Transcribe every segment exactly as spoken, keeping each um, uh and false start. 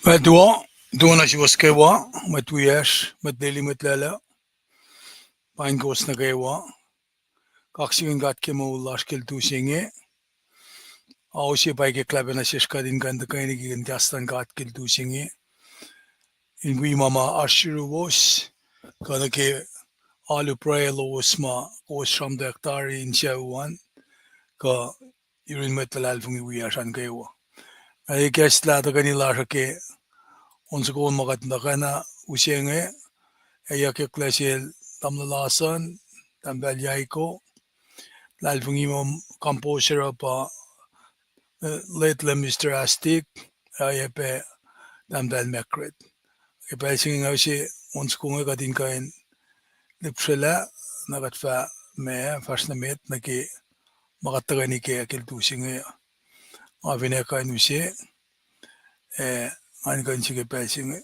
Pacl tuo, tuo na suwos kwewa, mwet wiyacsr, mwet leli, mwet lala, pain kowos nuh kwewa. Kaksakihn God ke moul lasr ke lutu se inge. Ao se pa ke klapacna sesr kuht in kuh in tuhkweni ke in kahs luhn God ke lutu se inge. In wi ma ma oasr yuruwos, kuh nuh ke alu pruhe lowos ma kowos sramtweack tari in sucu an, kuh yurin mwet luhlahlfongi wiyacsr an kwewa. Ac ikacslah tuhkweni lasr uh ke on soko on ma kuht tuhkweni use inge, ac yuckyak lah sel tamuhlwel Lason, tahmtahel Yaiko, luhlahlfongi ma composer uh pa, eh, late Mister Astik, ac oacyacpac tahmtahel Margaret. Ke pacl se inge nga use on soko inge kuht in kuh in lihpsrelah, na kuht fah ma fahsr nuh met nuh ke ma kuht tuhkweni ke ke lutu se inge. Nga finne kuh in use, eh, nga in kuh in srihke pacl se inge.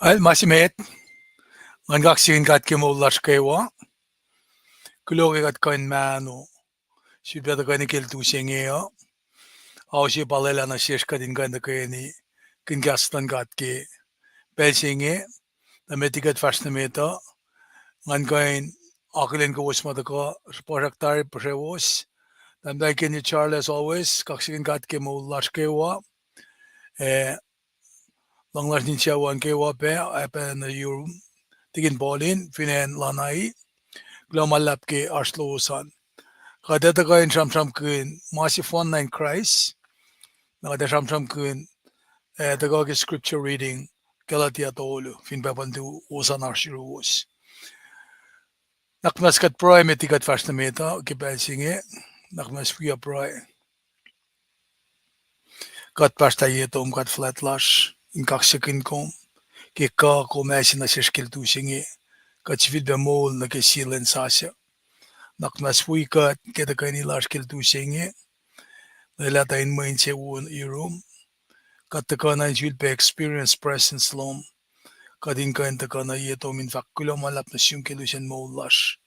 Ac ma se met, ngan kaksakihn God ke moul lasr kwewa. Kuloh ke kuht kuh in mahno sifilpac tuhkweni ke lutu se inge uh. Ao se pa lwelah nuh sesr kuht in kuh in tuhkweni kihn kahs luhn God ke pacl se inge. Na met liki kuht fahsr nuh met uh, ngan kuh in akihlen kowos ma tuhkuh, srihpac srack tari puhsrewos. Tahmtahel Kenny Charles, as always, kaksakihn God ke moul lasr kwewa. Eh, luhng lasr nuh sin sucu an kwewa pac, ac pac nuh yurum, tikin Paulin, fin acn Lanai, kuloh ma luhlahp ke oasr lowos an. Kuht ac tuhkuh in sramsramkihn ma sefanna in Kraist, na kuht ac sramsramkihn, eh, tuhkuh ke scripture reading, Galatia tolu, fin Pahpah lutu wos an oasr yuruwos. Nuhnak muhnahs kuht pruhe met liki kuht fahsr nuh met uh ke pacl se inge. Nuhnak muhnahs wi kuht pruhe. Kuht pahsrtah ye tom, God fuhlwact lasr, in kaksakihn kom ke kuh kom ase nuh sesr ke lutu se inge. Kuht sifilpac moul nuh ke sie lwen sasuc. Nuhnak muhnahs wi kuht ke tuhkweni lasr ke lutu se inge. Lwelah tuh in mwe insewowo yurum. Kuht tuhkuh na in sifilpac experience presence lom. Kuht in kuh in tuhkuh na ye tom in fahk kuloh ma luhlahp nuh sum ke lusen moul lasr.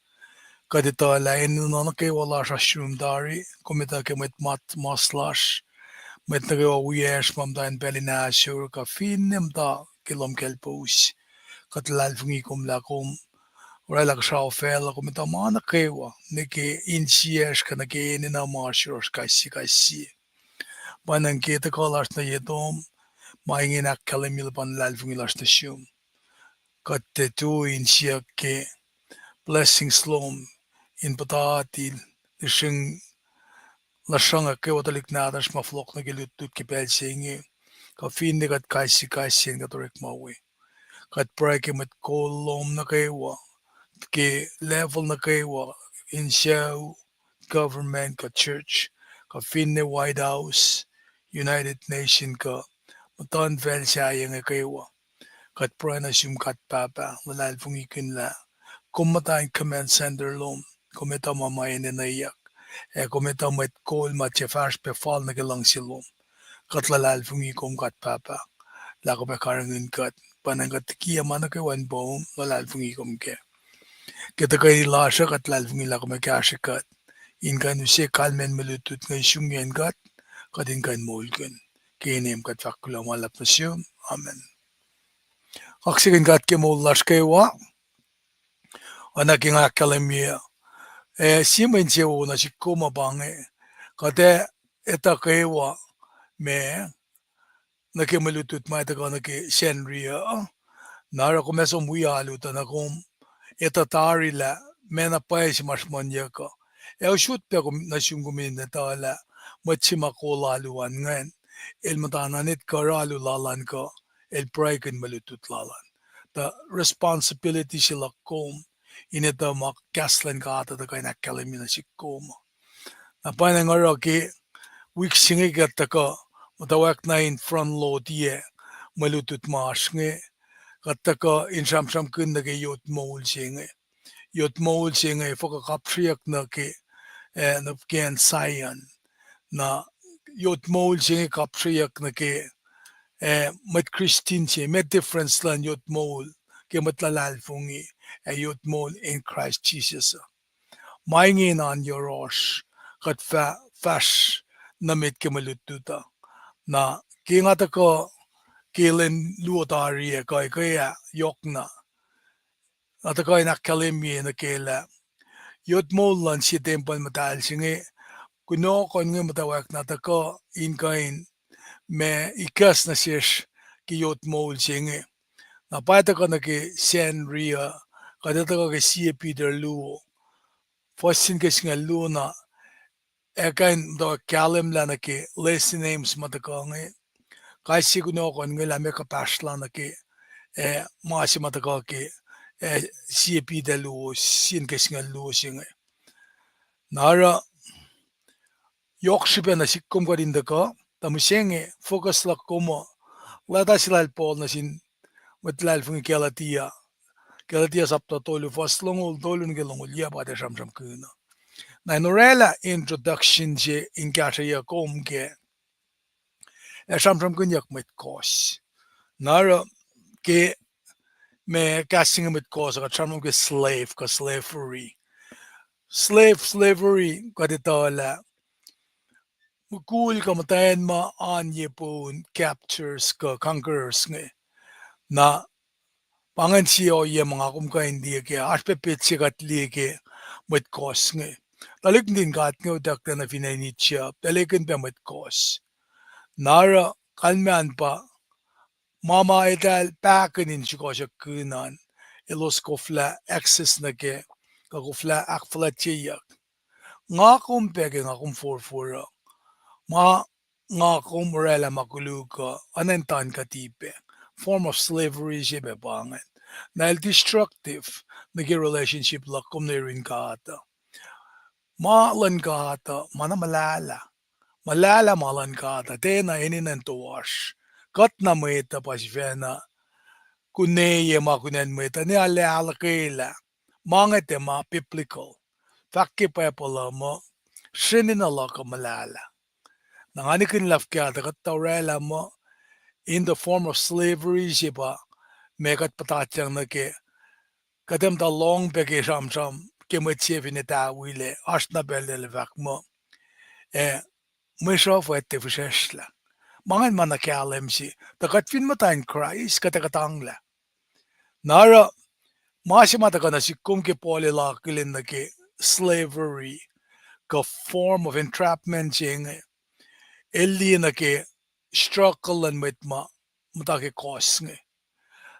Kuht etuh lah enenuh nuh kwewa lasr oasr yurum tari, kom etuh ke mwet mas lasr, mwet nuh kwewa wiyacsr ma muhta in pacl in ahsor kuh finne muhta ke lohm kaclpous. Kuht luhlahlfongi kom lah kom oraclah kuhsrao facluh, kom etuh ma nuh kwewa nuh ke insiyacsr kuh nuh ke enenuh ma oasr yohrohsr kais sie kais sie. Pwacnwacng ke tuhkuh lasr nuh ye tom, ma inge in ahkkahlwemye luhpan luhlahlfongi lasr nuh sum. Kuht tiac tui in siyuck ke blessings lom in puhtatlac, lusreng, lusreng kwewa tuhlihk nahtuhsr ma fohlohk nuh ke lutlut ke pacl se inge, kuh finne kuht kais sie kais sie in kuht orekma we. Kuht pruhe ke mwet kol lom nuh kwewa, ke level nuh kwewa, in sucu, government kuh church, kuh finne White House, United Nation kuh muhtuhnfacl sahyac inge kwewa. Kuht pruhe nuh sum God Pahpah, luhlahlfongikihn lah kom muhta in command center lom, kom etuh ma ma enenweyuck, ac kom etuh mwet kol ma tiac fahsr pac fal nuh ke luhngse lom. Kuht luhlahlfongi kom God Pahpah, lah kom ac karihngihn kuht, pa na kuht tikiyac ma nuh kwewa in poum, luhlahlfongi kom kac. Ke tuhkweni lasr uh kuht luhlahlfongi lah kom ac kahsrwe kuht in kuh in use kalmacn mwe lutlut inge in sum yen kuht, kuht in kuh in moulkihn. Ke inem kuht fahk kuloh ma luhlahp nuh sum. Amen. Kaksakin God ke moul lasr kwewa. Oacna ke nga ahkkahlwemye, ac sie mwe insewowo nuh sihk kom uh pa inge, kuht ac etuh kwewa ma nuh ke mwe lutlut ma tuhkuh nuh ke Sacnri uh. Na oruh kom ac som wi alu tuh na kom etuh tari lah meac na pwacye se ma sruhmuhnyuck uh. Ac usot pac kom nuh sum kom in etuh lah mwet se ma kol alu an ingacn, el muhtana in etuh kuh oruh alu lal an kuh el pruhekihn mwe lutlut lal an. Tuh responsibility se luhk kom in etuh ma kahs luhn God uh tuhkuh in ahkkahlwemye nuh sihk kom. Na pwacnwacng oruh ke wik se inge kuht tuhkuh muhtwacwacack na in front load-iyac mwe lutlut ma oasr inge, kuht tuhkuh in sramsramkihn nuh ke yot moul se inge. Yot moul se inge fuhkah kapsreyuck nuh ke, eh, nuh ke acn Zion. Na yot moul se inge kapsreyuck nuh ke, eh, mwet Kristin se, meac difference luhn yot moul ke mwet luhlahlfongi ac yot moul in Kraist Jisus uh. Ma inge in oan yohrohsr, kuht fah fahsr nuh met ke mwe lutlut uh. Na ke nga tuhkuh ke lwen luo tari ac kuh ke ah yohkna, nga tuhkuh in ahkkahlwemye nuh ke lah yot moul luhn sie tempuhl muhtahl se inge, kunohkohn inge muhtwacwacack na tuhkuh in kuh in ma ikacs nuh sesr ke yot moul se inge. Na pa tuhkuh nuh ke Sacnri uh, kuht ac tuhkuh ke Sie Peter luo, fuhs sin ke singucul luo na, ac kuh in muhtwacwacack kahlwemlah nuh ke lesson aims ma tuhkuh inge. Kais sie kunohkohn inge lah meac kuhpahsrlah nuh ke, eh, ma se ma tuhkuh ke, eh, Sie Peter luo, sin ke singucul luo se inge. Na oruh yohk srihpac nuh sihk kom kuht in tuhkuh, tuh mihsenge focus luhk kom uh, leta se lal Paul nuh sin mwet luhlahlfongi Galatia, Galatia sapta tolu fuhs longoul tolu nuh ke longoul yac pa kuht ac sramsramkihn uh. Na in orwaclah introduction se in kahsrweyuc kom kac, ac sramsramkihnyuck mwet kohs. Na oruh ke ma kahs se inge mwet kohs uh, kuht sramsram ke slave kuh slavery. Slave, slavery, kuht etuh lah mukul kuh muhtwacn ma oan ye poun captors kuh conquerors inge. Na pa ingacn sie ohiyac ma nga kom kuh in liye ke, oasr pac petsac kuht liye ke mwet kohs inge. Tuhlihk nuhtin God inge utucklac nuh fin acn Egypt, tuhlihk in pac mwet kohs. Na oruh kalmacn pa ma ma eltahl pahkihn in srihkasrakkihn an, elos koflah access nuh kac, kuh koflah ahkfuhlwactyeyuck. Nga kom pac ke nga kom forfor uh, ma nga kom orwaclah ma koluk uh, oacna in tuhn kuhti pac. Form of slavery se pac pa ingacn. Na el destructive nuh ke relationship luhk kom nuh yurin God uh. Ma luhn God uh ma na muhlahlah. Muhlahlah ma luhn God uh tiacna enenuh in toasr. Kuht na mwet uh pa sifacna kuneye ma kunacn mwet uh, ne arlac ahluhkwelah. Ma inge tiac ma biblical. Fahk ke Bible uh muh srenenuh luhk uh muhlahlah. Na nga nihkihn lah fuhkah tuh kuht tuh orwaclah muh in the form of slavery se pa ma kuht puhtatyang nuh ke, kuht ac muhta lohng pac ke sramsram ke mwet se fin etawi lac, oasr na pacl el fahk muh, eh, mwe sruhf uh tiac fihsrwacsrlah. Ma ingacn ma na kahlwem se, tuh kuht fin muhta in Kraist kuht ac kuhtanglah. Na oruh ma se ma tuhkuh nuh sihk kom ke Paul el akihlen nuh ke slavery kuh form of entrapment se inge, el liye nuh ke struggle luhn mwet ma muhta ke kohs inge.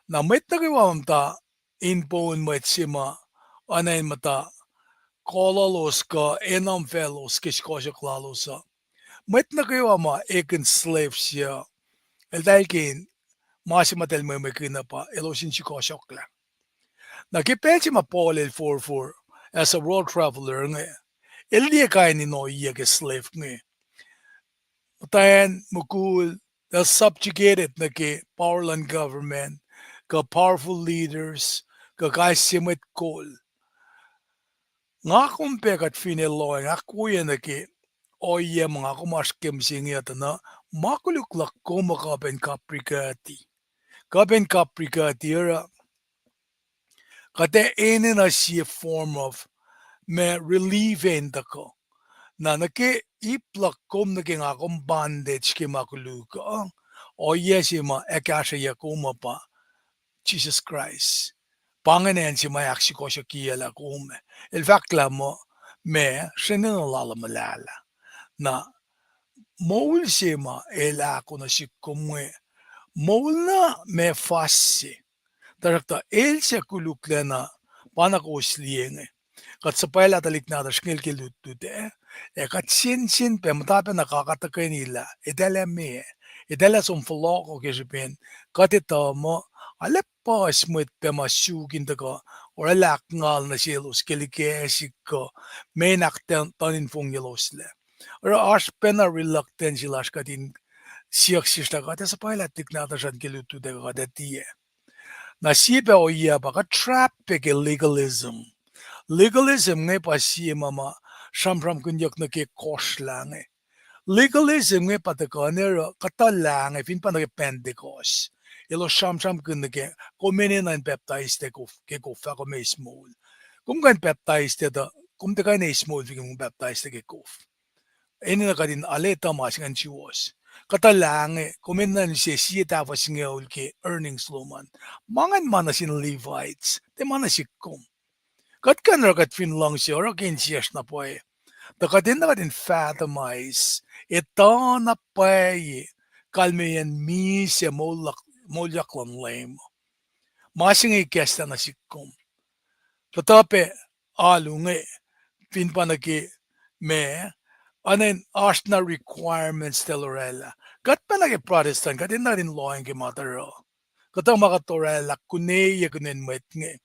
Na mwet nuh kwewa muhta in poun mwet se ma oacna in muhta kololos kuh enamfaclos ke srihkasrak lalos uh. Mwet nuh kwewa ma ekihn slave se uh, eltahl ke ma se ma eltahl mwemwekihn uh pa elos in srihkasraklac. Na ke pacl se ma Paul el forfor as a world traveler inge, el liye kain in ohiyac ke slave inge. Muhtwacn, mukul, el subjugated nuh ke power luhn government, kuh powerful leaders, kuh kais sie mwet kol. Nga kom pac kuht finne lohacng ahkwoye nuh ke ohiyac ma nga kom oasr ke mihsenge uh tuh na, ma koluk luhk kom uh kuh pacna kaprikuhti. Kuh pacna kaprikuhti oruh kuht ac enenuh sie form of ma relief in tuhkuh. Na nuh ke ip luhk kom nuh ke nga kom bondage ke ma koluk uh, ohiyac se ma ac kahsrweyuc kom uh pa Jisus Kraist. Pa ingacn acn se ma ahksukohsohkyelah kom ah. El fahk lah muh, ma srwacnena lal uh muhlahlah. Na moul se ma el ahko nuh sihk kom inge, moul na ma fas se. Tuhsruhktuh el suc koluklacna, pa na kowos liye inge. Kuht suhpwaclah tuhlihk nahtuhsr inge ke lutlut ah, ac kuht sensen pac muhta pacna kakatuhkweni lah eltahl ac meac, eltahl ac som fohlohkoh ke srihpen kuht etuh muh arlac puhs mwet pac ma suk in tuhkuh oraclah ahkngal nuh selos ke likacsihk kuh meac in ahktuhn infongyeloslac. Oruh oasr pacna reluctancy lasr kuht in siyuck sesr lah kuht ac suhpwaclah tuhlihk nahtuhsr an ke lutlut ah kuh kuht ac tiac. Na sie pac ohiyac pa kuht trap pac ke legalism. Legalism inge pa sie ma ma sramsramkihnyuck nuh ke kohsrlah inge. Legalism inge pa tuhkuh ne oruh kuhtuh lah inge fin pa nuh ke Pentecost. Elos sramsramkihn nuh ke kom enenuh in pacptaislac ke kof, ke kof fah kom eis moul. Kom kuh in pacptaislac tuh kom tiac kuh in eis moul fin kom pacptaislac ke kof. Enenuh kuht in ale etuh ma se ingacn suwohs. Kuhtuh lah inge kom enenuh in use sie tahfuh singucul ke earnings lom an. Ma ingacn ma nuh sin Levites, tiac ma nuh sihk kom. Kuht kuh in oruh kuht fin luhngse oruh ke insiyacsr na pwacye, tuh kuht enenuh kuht in fathomais, etuh na pwacye kalmeyacn misac moulyak, moulyak luhn Leum. Ma se inge ikacslah nuh sihk kom. Kuhtuh pac alu inge, fin pa nuh ke ma, oacna oasr na requirements eltahl oraclah. Kuht pacna ke Protestant, kuht enenuh kuht in lohacng ke ma tuh oruh. Kuhtuh ma kuht oraclah, kuneye kunen mwet inge.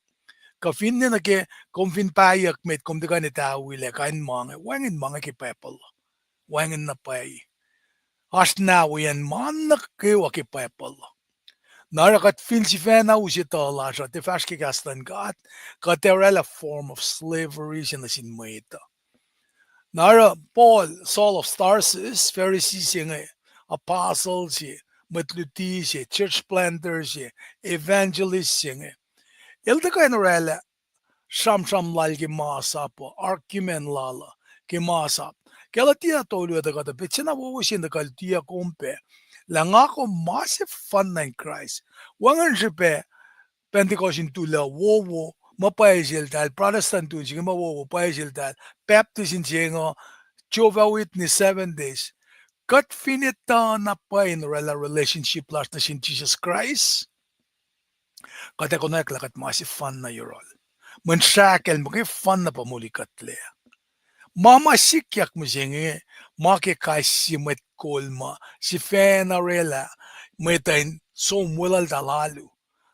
Kuh finne nuh ke kom fin pahyuck met kom tiac kuh in etawilac kain ma inge, wacngihn ma inge ke Bible. Wacngihn na pwacye. Oasr na weacng ma nuh kwewa ke Bible. Na oruh kuht fin sifacna use etuh lasr uh tiac fahsr ke kahs luhn God, kuht ac oraclah form of slavery se nuh sin mwet uh. Na oruh Paul, Saul of Tarsus, Pharisee se inge, apostle se, mwet luti se, church planter se, evangelist se inge, el tuhkuh in oraclah sramsram lal ke masap uh, argument lal uh ke masap. Galatia tolu ah tuhkuh tuh petsac na wowo se in tuhkuh lutiyuc kom pac lah nga kom ma sefanna in Kraist. Wacngihn srihpac Pentecost in tulah wowo, ma pwacye seltahl, Protestant tun se inge ma wowo, pwacye seltahl, Baptist in se inge, Jehovah Witness, Seventh Days. Kuht fin etuh na pwacye in oraclah relationship lasr nuh sin Jisus Kraist, kuht ac konwacack lah kuht ma sefanna yohrohl. Mwe srahkacl muhkwena pa molikuhtlac. Ma ma sikyak mihsenge, ma ke kais sie mwet kol ma sifacna oraclah mwet uh in som weluhltahl alu.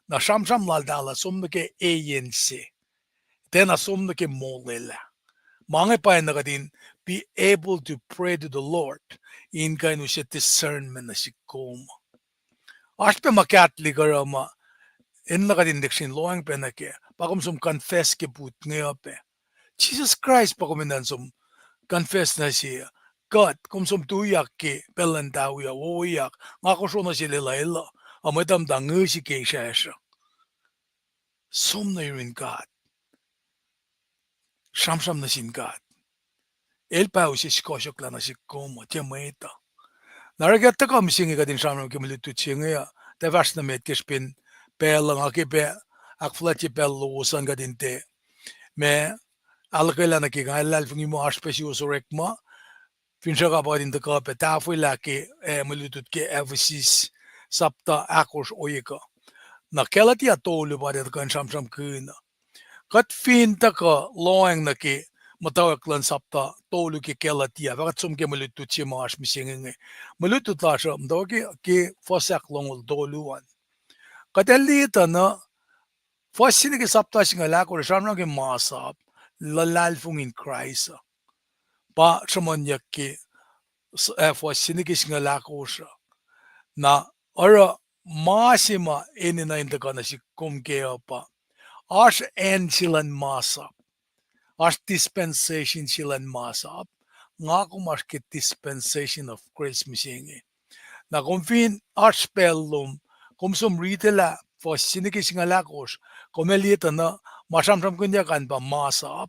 Na sramsram laltahl uh som nuh ke eyan se, tiacna som nuh ke molwelah. Ma inge pa na kuht in be able to pray to the Lord, in kuh in use discernment nuh sihk kom. Oasr pac ma Catholic oruh ma enenuh kuht in lihksreni lohacng pac nuh kac, pa kom som confess ke put inge uh pac. Jisus Kraist pa kom enenuh in som confess nuh se. Kuht, kom som tuyak ke pacl luhn tawi uh, wowoyak, nga kosro nuh sel elaelah, a mwet uh muhta ngihsi ke isrwacsr uh. Som nuh yurin God. Sramsram nuh sin God. El pa use sukohsohklah nuh sihk kom uh, tiac mwet uh. Na oruh ke tuhkuh mihsenge kuht in sramsram ke mwe lutlut se inge uh, tiac fahsr nuh met ke srihpen pacl uh, nga ke pac ahkfuhlwactye pacl lowos an kuht in tiac ma ahluhkwelah nuh ke nga luhlahlfongi muh oasr pac suwos orekma, finsrak uh pa kuht in tuhkuh pac tahfwelah ke, eh, mwe lutlut ke Ephesus sapta ahkosr ohiyac kuh. Na Galatia tolu pa kuht tuhkuh in sramsramkihn uh. Kuht fin tuhkuh lohacng nuh ke muhtwacwacack luhn sapta tolu ke Galatia, fah kuht som ke mwe lutlut se ma oasr mihsenge inge. Mwe lutlut lasr uh muhtwacwacack ke, ke fuhs ahklongoul tolu an. Kuht ac liye tuh na fuhs se nuh ke sapta singucul ahkosr sramsram ke masap luhlahlfongi in Kraist uh. Pa sruhmuhnyuck ke, eh, fuhs se nuh ke singucul ahkosr uh. Na oruh ma se ma enenuh in tuhkuh nuh sihk kom kac uh pa, oasr acn se luhn masap, oasr dispensation se luhn masap, nga kom oasr ke dispensation of grace mihsenge. Na kom fin oasr pacl lom, kom som riti lah fuhs se nuh ke singucul ahkosr, kom ac liye tuh na ma sramsramkihnyuck an pa masap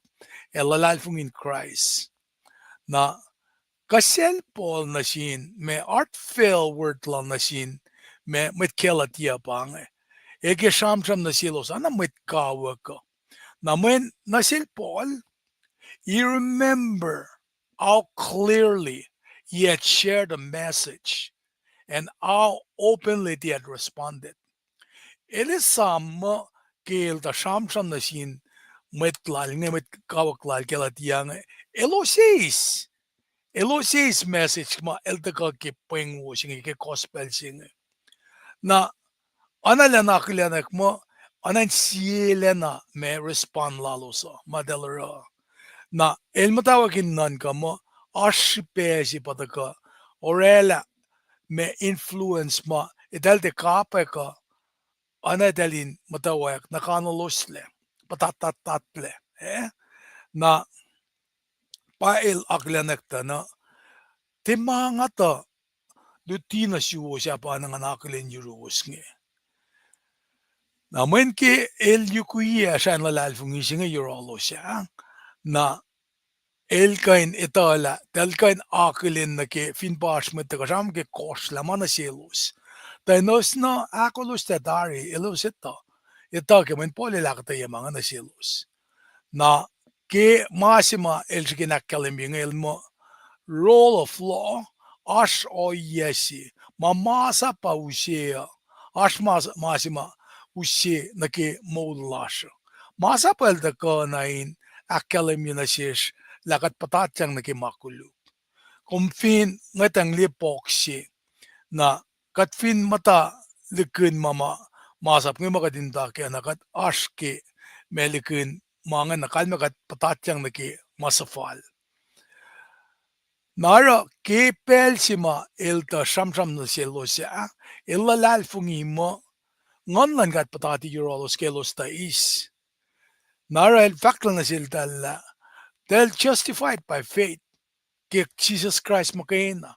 ac luhlahlfongi in Kraist. Na kuh sel Paul nuh sin, ma heartfelt word lal nuh sin, ma mwet Galatia pa inge. El ke sramsram nuh selos, oacna mwet kawuck uh. Na mweyen nuh sel Paul, he remember how clearly he had shared the message and how openly they had responded. El esam muh ke el tuh sramsram nuh sin mwet lal inge, mwet kawuck lal Galatia inge, elos eis, elos eis message ma el tuhkuh ke pweng wo se inge, ke gospel se inge. Na oacna lah in akihlenak muh, oacna in sielacna ma respond lalos uh, ma eltahl oruh. Na el muhtwacwacack in nuhnkuh muh, oasr srihpac se pa tuhkuh orwaclah ma influence ma eltahl tiac kapwack uh, oacna eltahl in muhtwacwacack nuh kanuloslac, puhtatlac, eh? Na pa el akihlenak tuh na, tiac ma nga tuh luti nuh suwos ah pa na ngan akihlen yuruwos inge. Na mweyen ke el yukwiyac srah in luhlahlfongi se inge yohrohlos ah, na el kuh in etuh lah, eltahl kuh in akihlen nuh ke fin pa oasr mwet tuhkuh sramsram ke kohsr lah ma nuh selos. Tuh elos na ahkolos tuh tari, elos etuh, etuh ke mweyen Paul el ahkuhtweyac ma inge nuh selos. Na ke ma se ma el srihke in ahkkahlwemye inge el muh, rule of law, oasr ohiyac se ma masap pa use uh, oasr ma, ma se ma use nuh ke moul lasr uh. Masap el tuhkuh na in ahkkahlwemye nuh sesr lah kuht puhtatyang nuh ke ma koluk. Kom fin ngwetacng liye pohk se, na kuht fin muhta likihn ma, ma, masap inge ma kuht in muhta kac, na kuht oasr ke ma likihn ma inge na kalmac kuht puhtatyang nuh ke ma suhfal. Na oruh ke pacl se ma el tuh sramsram nuh selos ah, el luhlahlfongi muh Nguhn luhn God puhtati yohrohlos ke elos tuh eis. Na oruh el fahk nuh seltahl lah, eltahl justified by faith ke Jisus Kraist muhkwena.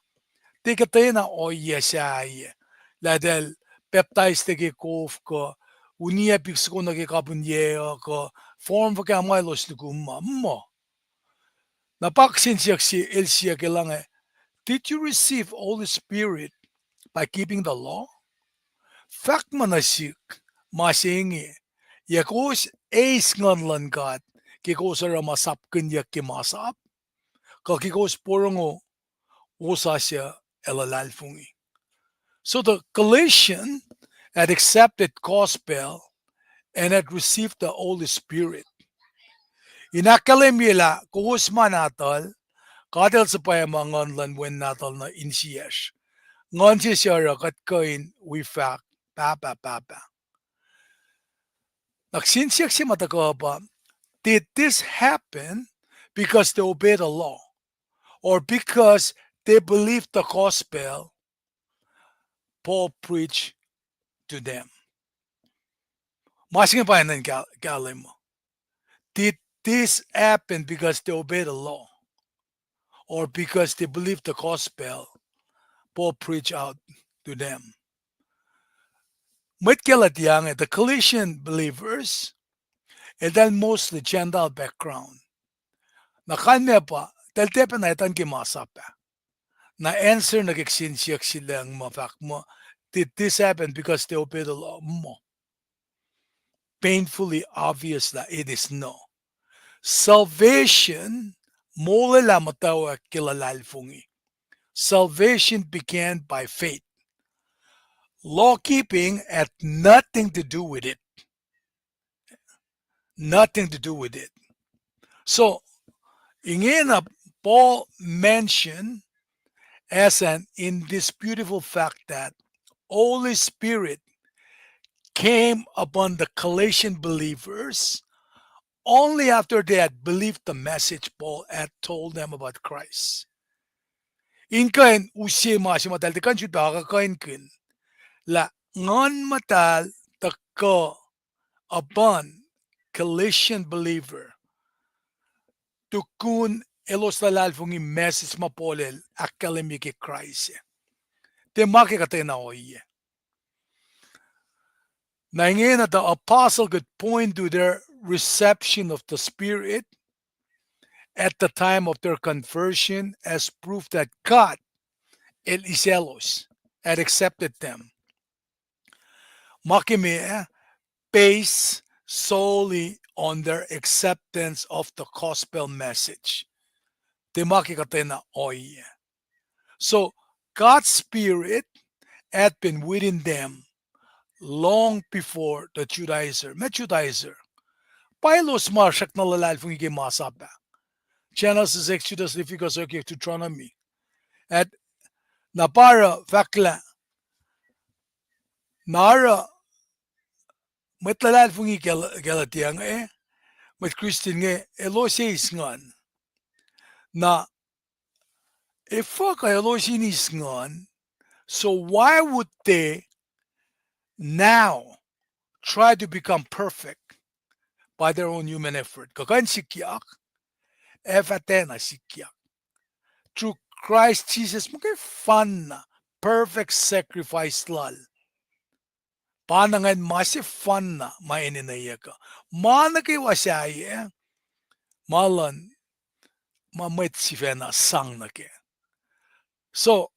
Tiac kuhtwena ohiyac sahyac, lah eltahl pacptais ke kof kuh, uniyac pik soko nuh ke kapihn yac uh kuh, form fuhkah ma elos lukum ma, muh. Na pa kihsen siyuck se el siyuck elange, did you receive Holy Spirit by keeping the law? Fahk ma nuh sihk ma se inge, yac kowos eis Nguhn luhn God ke kowos oruh ma sapkihnyuck ke masap, kuh ke kowos porongo wosasuc ac luhlahlfongi? So the Galatian had accepted gospel and had received the Holy Spirit. In ahkkahlwemye lah kowos ma nahtuhl, God El suhpwacma Nguhn luhn Wen nahtuhl nuh insiyacsr. Nguhn se suc oruh kuht kuh in wi fahk, Pahpah, Pahpah. Na kihsen siyuck se ma tuhkuh pa, did this happen because they obeyed the law, or because they believed the gospel Paul preached to them? Ma se inge pa enenuh in kahlwem uh. Did this happen because they obeyed the law, or because they believed the gospel Paul preached out to them? Mwet Galatia inge, the Galatian believers, eltahl mostly Gentile background. Na kalmac pa, eltahl tiacpacna etuh ke masap ah. Na answer nuh ke kihsen siyuck se lucng ma fahk muh, did this happen because they obeyed the law? Muh. Painfully obvious lah it is no. Salvation, molwelah muhtwacwacack ke luhlahlfongi. Salvation began by faith. Law keeping had nothing to do with it. Nothing to do with it. So, ingena Paul mentioned as an indisputable fact that Holy Spirit came upon the Galatian believers only after they had believed the message Paul had told them about Christ. In kuh in use ma se ma eltahl tiac kuh in sifilpac akuhkuhin lah Nguhn Muhtahl tuhkuh upon Galatian believer tukun elos luhlahlfongi message ma Paul el ahkkahlwemye ke Kraist. Tiac ma ke kuhtwena ohiyac. Na ingena the apostle could point to their reception of the Spirit at the time of their conversion as proof that God el eis elos, had accepted them. Ma ke meac, based solely on their acceptance of the gospel message. Tiac ma ke kuhtwena ohiyac. So, God's Spirit had been within them long before the Judaizer. Meac Judaizer? Pa elos ma srackna luhlahlfongi ke masap ah. Genesis, Exodus, Leviticus, Deuteronomy. At na pa oruh fahk lah, na oruh mwet luhlahlfongi Gal-, Galatia inge, mwet Christian inge, elos eis Nguhn. Na efuh kuh elos in eis Nguhn, so why would they now try to become perfect by their own human effort? Kuh kuh in sikyak, ac fah tiacna sikyak. Through Christ Jesus, muhkwena perfect sacrifice lal. Pa na ingacn ma sefanna ma enenweyuck uh. Ma nuh kwewa sahyac, ma luhn, ma mwet sifacna sang nuh kac. So,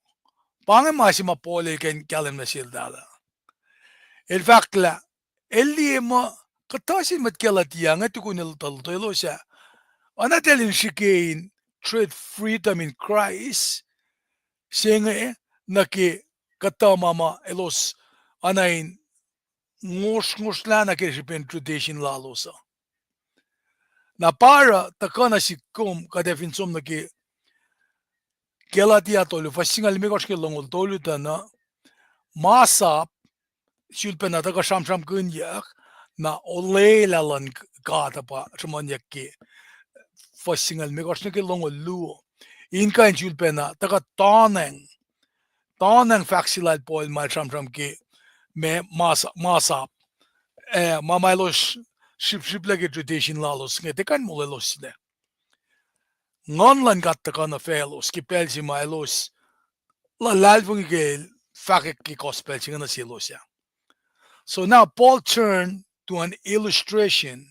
pa inge ma se ma Paul el kuh in kahlwem nuh seltahl uh. El fahk lah, el liye muh, kuhtuh sin mwet Galatia inge tukun el tuh elos ah, oacna eltahl in srihke in trade freedom in Christ se inge nuh ke kuhtuh ma ma elos oacna in ngosrngosrlah nuh ke srihpen tradition lalos uh. Na pa oruh tuhkuh nuh sihk kom kuht ac fin som nuh ke Galatia tolu, fuhs singucul limekohsr ke longoul tolu tuh na, masap, sulpacna tuhkuh sramsramkihnyuck, na olwelah luhn God uh pa sruhmuhnyuck ke fuhs singucul limekohsr nuh ke longoul luo. In kuh in sulpacna tuhkuh tonang, tonang fahk se lal Paul ma el sramsram ke ma, masap, masap, eh, ma ma elos sripsriplah ke tradition lalos inge, tiac kuh in molweloslac. Nguhn luhn God tuhkuh nuh faclos ke pacl se ma elos luhlahlfongi ke fahkwack ke gospel se inge nuh selos ah. So now Paul turned to an illustration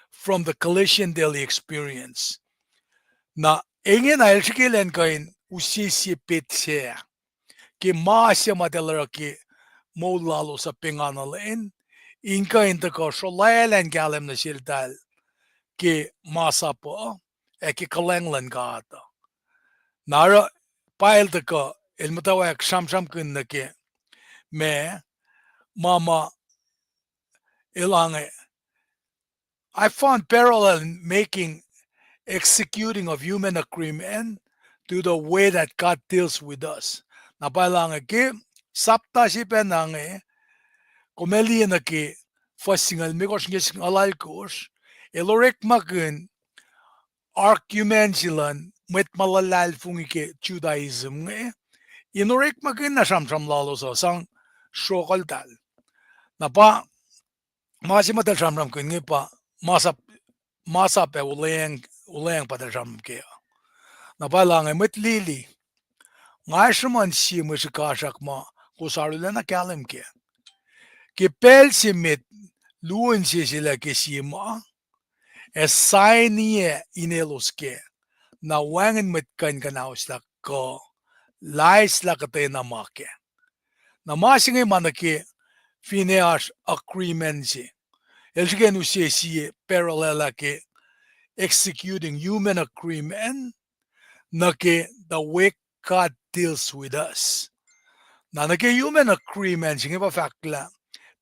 from the Galatian daily experience. Na ingena el srihke elan kuh in use sie petsac ke ma se ma eltahl oruh ke moul lalos uh pengana lwen, in kuh in tuhkuh srolwaclah in kahlwem nuh seltahl ke masap uh, ac ke kuhlwacng luhn God uh. Na oruh pa el tuhkuh, el muhtwacwacack sramsramkihn nuh ke ma, ma ma el ange, I found parallel in making executing of human agreement to the way that God deals with us. Na pa el ange ke sapta se pacna inge, kom ac liye nuh ke fuhs singucul limekohsr nuh ke singucul alkohsr, el orekmakihn argument se luhn mwet ma luhlahlfongi ke Judaism inge, in orekmakihn na sramsram lalos uh sang sruokuhltahl. Na pa ma se ma eltahl sramsramkihn inge pa masap, masap ac olweacng, olweacng pa eltahl sramsram kac uh. Na pa el ange, mwet lili, nga sruhmuhn sie mwe srihkasrak ma kowos arulacna kahlwem kac. Ke pacl se met luo inseselac ke sie ma, ac sainiyac in elos kac, na wacngihn mwet kuh in kuhnahoslah kuh laislah kuhtwena ma kac. Na ma se inge ma nuh ke finne oasr agreement se, el srihke in use sie parallel ah ke executing human agreement nuh ke the way God deals with us. Na nuh ke human agreement se inge pa fahk lah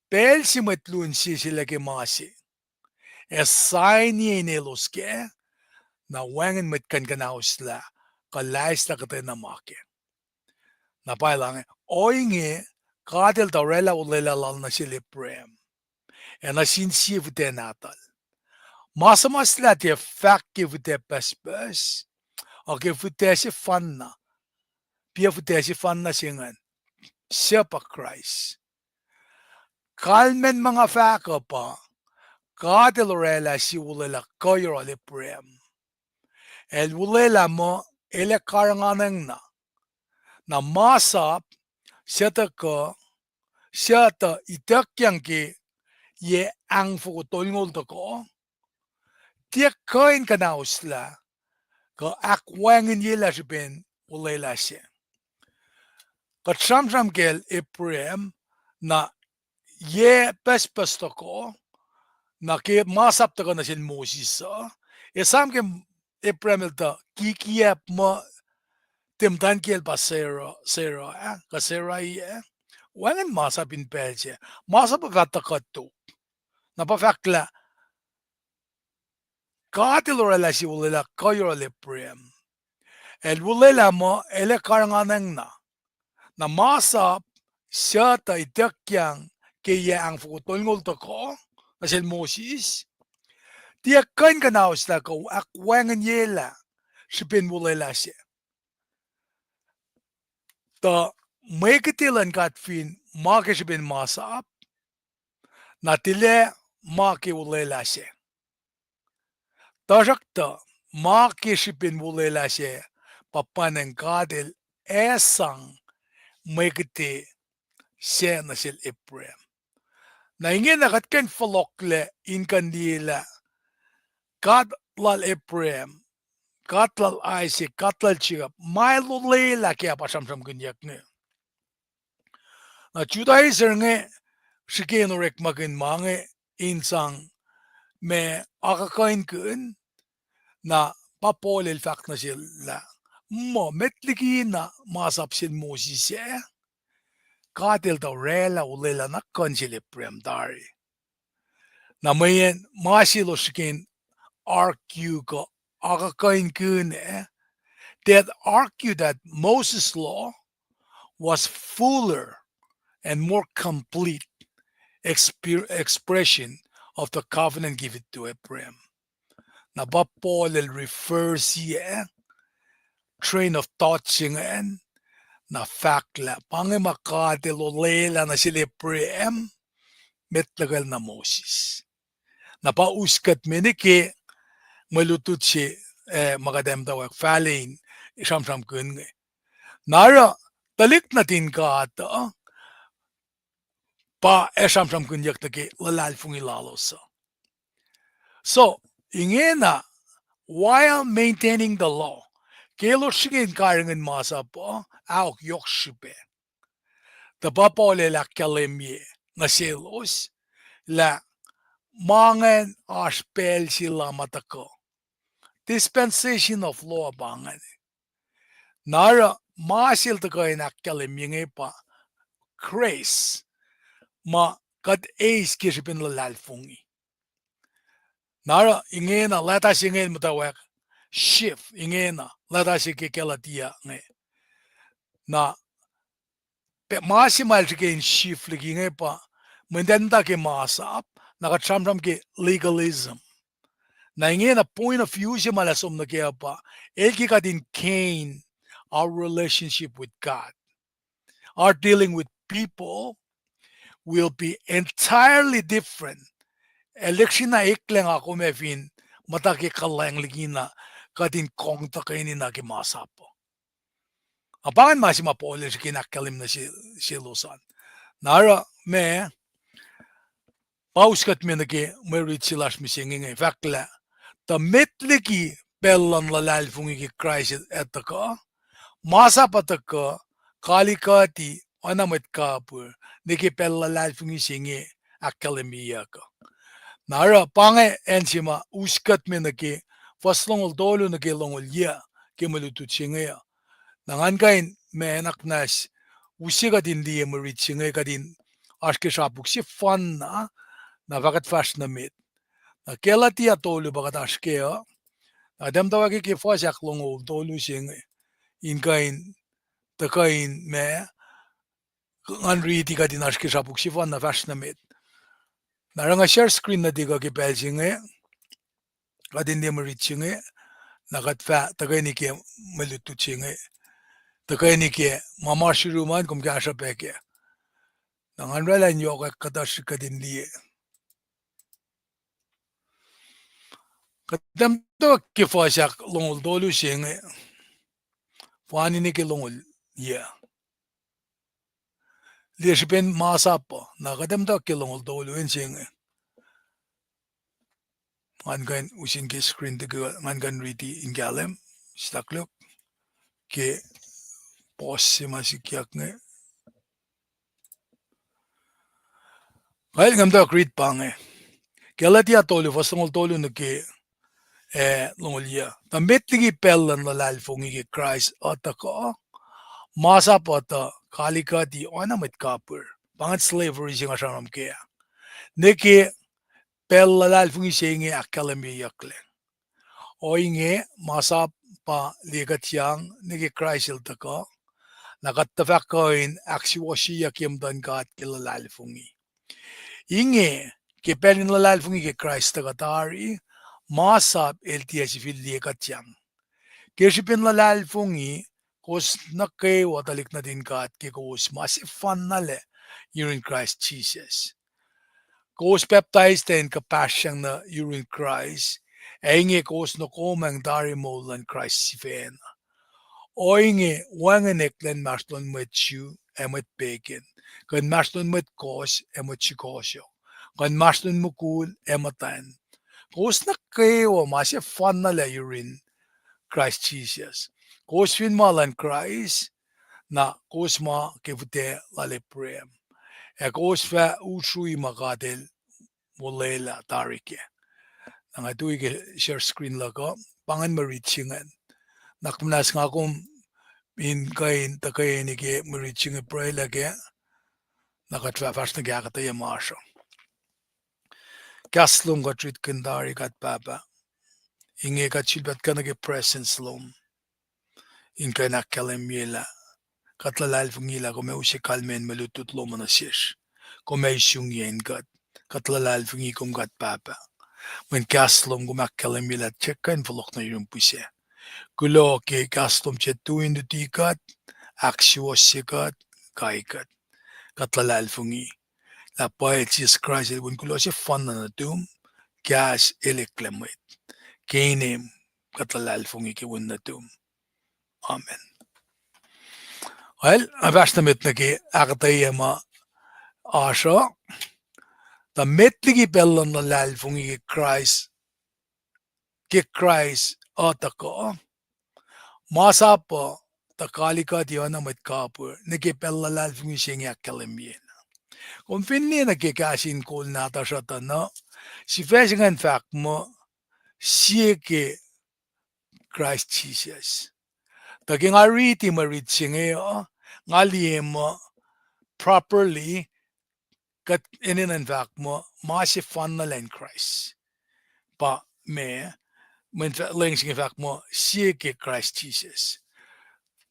pacl se mwet luo inseselac ke ma se, ac sainiyac in elos kac, na wacngihn mwet kuh in kuhnahoslah kuh laislah kuhtwena ma kac. Na pa el ange, ohinge, God el tuh oraclah olwelah lal nuh sel Abraham, ac nuh sin sie fihtac nahtuhl. Ma suhmuhslah tiac fahk ke fihtac pucspucs, a ke fihtac sefanna, pa fihtac sefanna se ingacn, suc pa Kraist. Kalmacn ma nga fahk uh pa, God El oraclah sie olwelah kuh yohrohl Abraham. El olwelah muh el ac karihngihnyacng na. Na masap, suc tuh kuh, suc tuh ituckyang ke yac ahngfoko tolngoul tohkoh, tiac kuh in kuhnauslah kuh ahkwacngihnyelah srihpen olwelah se. Kuht sramsram kacl Abraham, na yac pucspucs tohkoh, na ke masap tuhkuh nuh sel Moses uh, esam ke Abraham el tuh kikiacp muh tiac muhtwacn kiyacl pa Sarah, Sarah ah, kuh Sarai ah, wacngihn masap in pacl se. Masap uh fah tuhkuh tok. Na pa fahk lah God El oraclah sie olwelah kuh yohrohl Abraham. El olwelah muh el ac karihngihnyacng na. Na masap, suc tuh ituckyang ke yac ahngfoko tolngoul tohkoh nuh sel Moses, tiac kuh in kuhnauslah kuh ahkwacngihnyelah srihpen olwelah se. Tuh mwe kihte luhn God fin ma ke srihpen masap, na tilac ma ke olwelah se. Tuhsruhktuh ma ke srihpen olwelah se pa pwacnwacng God El ac sang mwe kihte sac nuh sel Abraham. Na ingena kuht kuh in fohlohklac in kuh in liyelah God lal Abraham, God lal Isaac, God lal Jacob, ma el olwelah ke a pa sramsramkihnyuck inge. Na Judaism inge srihke in orekmakihn ma inge in sang ma akuhkuhnkihn, na pa Paul el fahk nuh sel lah, muh met liki na masap sel Moses ah, God El tuh oraclah olwelah na kuh in sel Abraham tari. Na mweyen ma selos srihke in argue kuh akuhkuhnkihn ah, they argue that Moses' law was fuller and more complete exper-, expression of the covenant given to Abraham. Na pa Paul el refer sie train of thought se ingacn, na fahk lah pa inge ma God El olwelah nuh sel Abraham, met luhkwel na Moses. Na pa us kuht me nuh ke mwe lutlut se, eh, ma kuht ac muhtwacwacack fahlen sramsramkihn inge. Na oruh tuhlihk nuhtin God uh pa ac sramsramkihnyuck nuh ke luhlahlfongi lalos uh. So, ingena, while maintaining the law, ke elos srihke in karihngihn masap uh, ahok yohk srihpac. Tuh pa Paul el ahkkahlwemye nuh selos lah ma ingacn oasr pacl se lal ma tuhkuh. Dispensation of law pa ingacn. Na oruh ma sel tuhkuh in ahkkahlwemye inge pa grace, ma kuht eis ke srihpen luhlahlfongi. Na oruh ingena, leta se inge muhtwacwacack shift, ingena, leta se ke Galatia inge. Na pa ma se ma el srihke in shift liki inge pa, mweyen muhta ke masap, na kuht sramsram ke legalism. Na ingena point of view se ma el ac som nuh kac uh pa, el ke kuht in gain our relationship with God. Our dealing with people will be entirely different. Ac lihksreni eklac nga kom ac fin muhta ke kuhlwacng liki na kuht in kong tuhkweni na ke masap uh. A pa ingacn ma se ma Paul el srihke in ahkkahlwemye nuh se, selos an. Na oruh ma, pa us kuht me nuh ke mwe rit se lasr mihsenge inge, fahk lah, tuh met liki pacl luhn luhlahlfongi ke Kraist ac tuhkuh, masap uh tuhkuh, kali kuhti, oacna mwet kapihr, nuh ke pacl luhlahlfongi se inge ahkkahlwemyeyuck uh. Na oruh pa inge acn se ma us kuht me nuh ke fuhs longoul tolu nuh ke longoul yuc ke mwe lutlut se inge uh. Na ngan kuh in ma nuhnak muhnahs use kuht in liye mwe rit se inge kuht in oasr ke srapuk sefanna, na fah kuht fahsr nuh met. Na Galatia tolu pa kuht oasr kac uh, na kuht muhtwacwacack ke fuhs ahklongoul tolu se inge, in kuh in, tuhkuh in ma, ngan riti kuht in oasr ke srapuk sefanna fahsr nuh met. Na oruh nga share screen nuhtihk uh ke pacl se inge, kuht in liye mwe rit se inge, na kuht fah tuhkweni ke mwe lutlut se inge, tuhkweni ke ma ma srirum an kom kahsruh pac kac. Na ngan oraclah in yohk kuhtuh srihk kuht in liye. Kuht muhta ke fuhs ahk longoul tolu se inge, fani nuh ke longoul yac. Liye srihpen masap uh, na kuht muhta ke longoul tolu in se inge. Ngan kuh in usin ke screen tuh ngan kuh in riti in kahlwem, sitakluk, ke pos se ma sikyak inge. Kal nga muhta riti pa inge. Galatia tolu, fuhs longoul tolu nuh ke, eh, longoul yac. Tuh met liki pacl luhn luhlahlfongi ke Kraist uh tuhkuh, masap uh tuh kalikuti oacna mwet kapihr. Pa ingacn slavery se nga sramsram kac ah. Nuh ke pacl luhlahlfongi se inge ahkkahlwemyeyucklac. Ohinge, masap pa liye kuht yang nuh ke Kraist el tuhkuh, na kuht tuh fah kuh in ahksuwohsyeyuck ye muhtuhn God ke luhlahlfongi. Inge, ke pacl in luhlahlfongi ke Kraist tuhkuh tari, masap el tiac sifil liye kuht yang. Ke srihpen luhlahlfongi, kowos nuh kwewa tuhlihk nuhtin God ke kowos ma sefanna lac yurin Kraist Jisus. Kowos pacptais tuh in kuhpahsryang nuh yurin Kraist, ac inge kowos nokomwacng tari moul luhn Kraist sifacna. Ohinge wacngihn eklac inmahsrlon mwet Jew ac mwet pagan, kuh inmahsrlon mwet kohs ac mwet sukohsohk, kuh inmahsrlon mukul ac muhtwacn. Kowos nuh kwewa ma sefanna lac yurin Kraist Jisus. Kowos fin ma luhn Kraist, na kowos ma ke fihtac lal Abraham. Ac kowos fah usrui ma God el olwelah tari kac. Na nga tui ke share screen luhk uh, pa ingacn mwe rit se ingacn. Na kom muhnahs nga kom in kuh in tuhkweni ke mwe rit se inge pruhelah kac, na kuht fah fahsr nuh ke ahkuhtweyac ma oasr uh. Kahs lom kuht ritkihn tari, God Pahpah. Inge kuht sulpac kuh nuh ke presence lom in kuh in ahkkahlwemye lah kuht luhlahlfongi lah kom ac use kalmacn mwe lutlut lom uh nuh sesr. Kom ac isungiacn kuht. Kuht luhlahlfongi kom, God Pahpah. Mweyen kahs lom kom ahkkahlwemye lah tiac kuh in fohlohk nuh yurum pihsac. Kuloh ke kahs lom tiac tu in luti kuht, ahksuwohsye kuht, kai kuht. Kuht luhlahlfongi lah pwacye Jisus Kraist el wen kuloh sefanna nuhtum, kahs el eklac mwet. Ke inem kuht luhlahlfongi ke wen nuhtum. Amen. Well, nga fahsr nuh met nuh ke ahkuhtweyac ma oasr uh. Tuh met liki pacl luhn luhlahlfongi ke Kraist, ke Kraist uh tuhkuh, masap uh tuh kalikuti oacna mwet kapihr nuh ke pacl luhlahlfongi se inge ahkkahlwemyena. Kom fin liye nuh ke kahs in kol nahtuhsr uh tuh na, sifac se ingacn fahk muh, sie ke Kraist Jisus. Tuh ke nga riti mwe rit se inge uh, nga liye muh properly, kuht enenuh in fahk muh ma sefanna lac in Kraist. Pa ma, mweyen fah-, leng se inge fahk muh sie ke Kraist Jisus.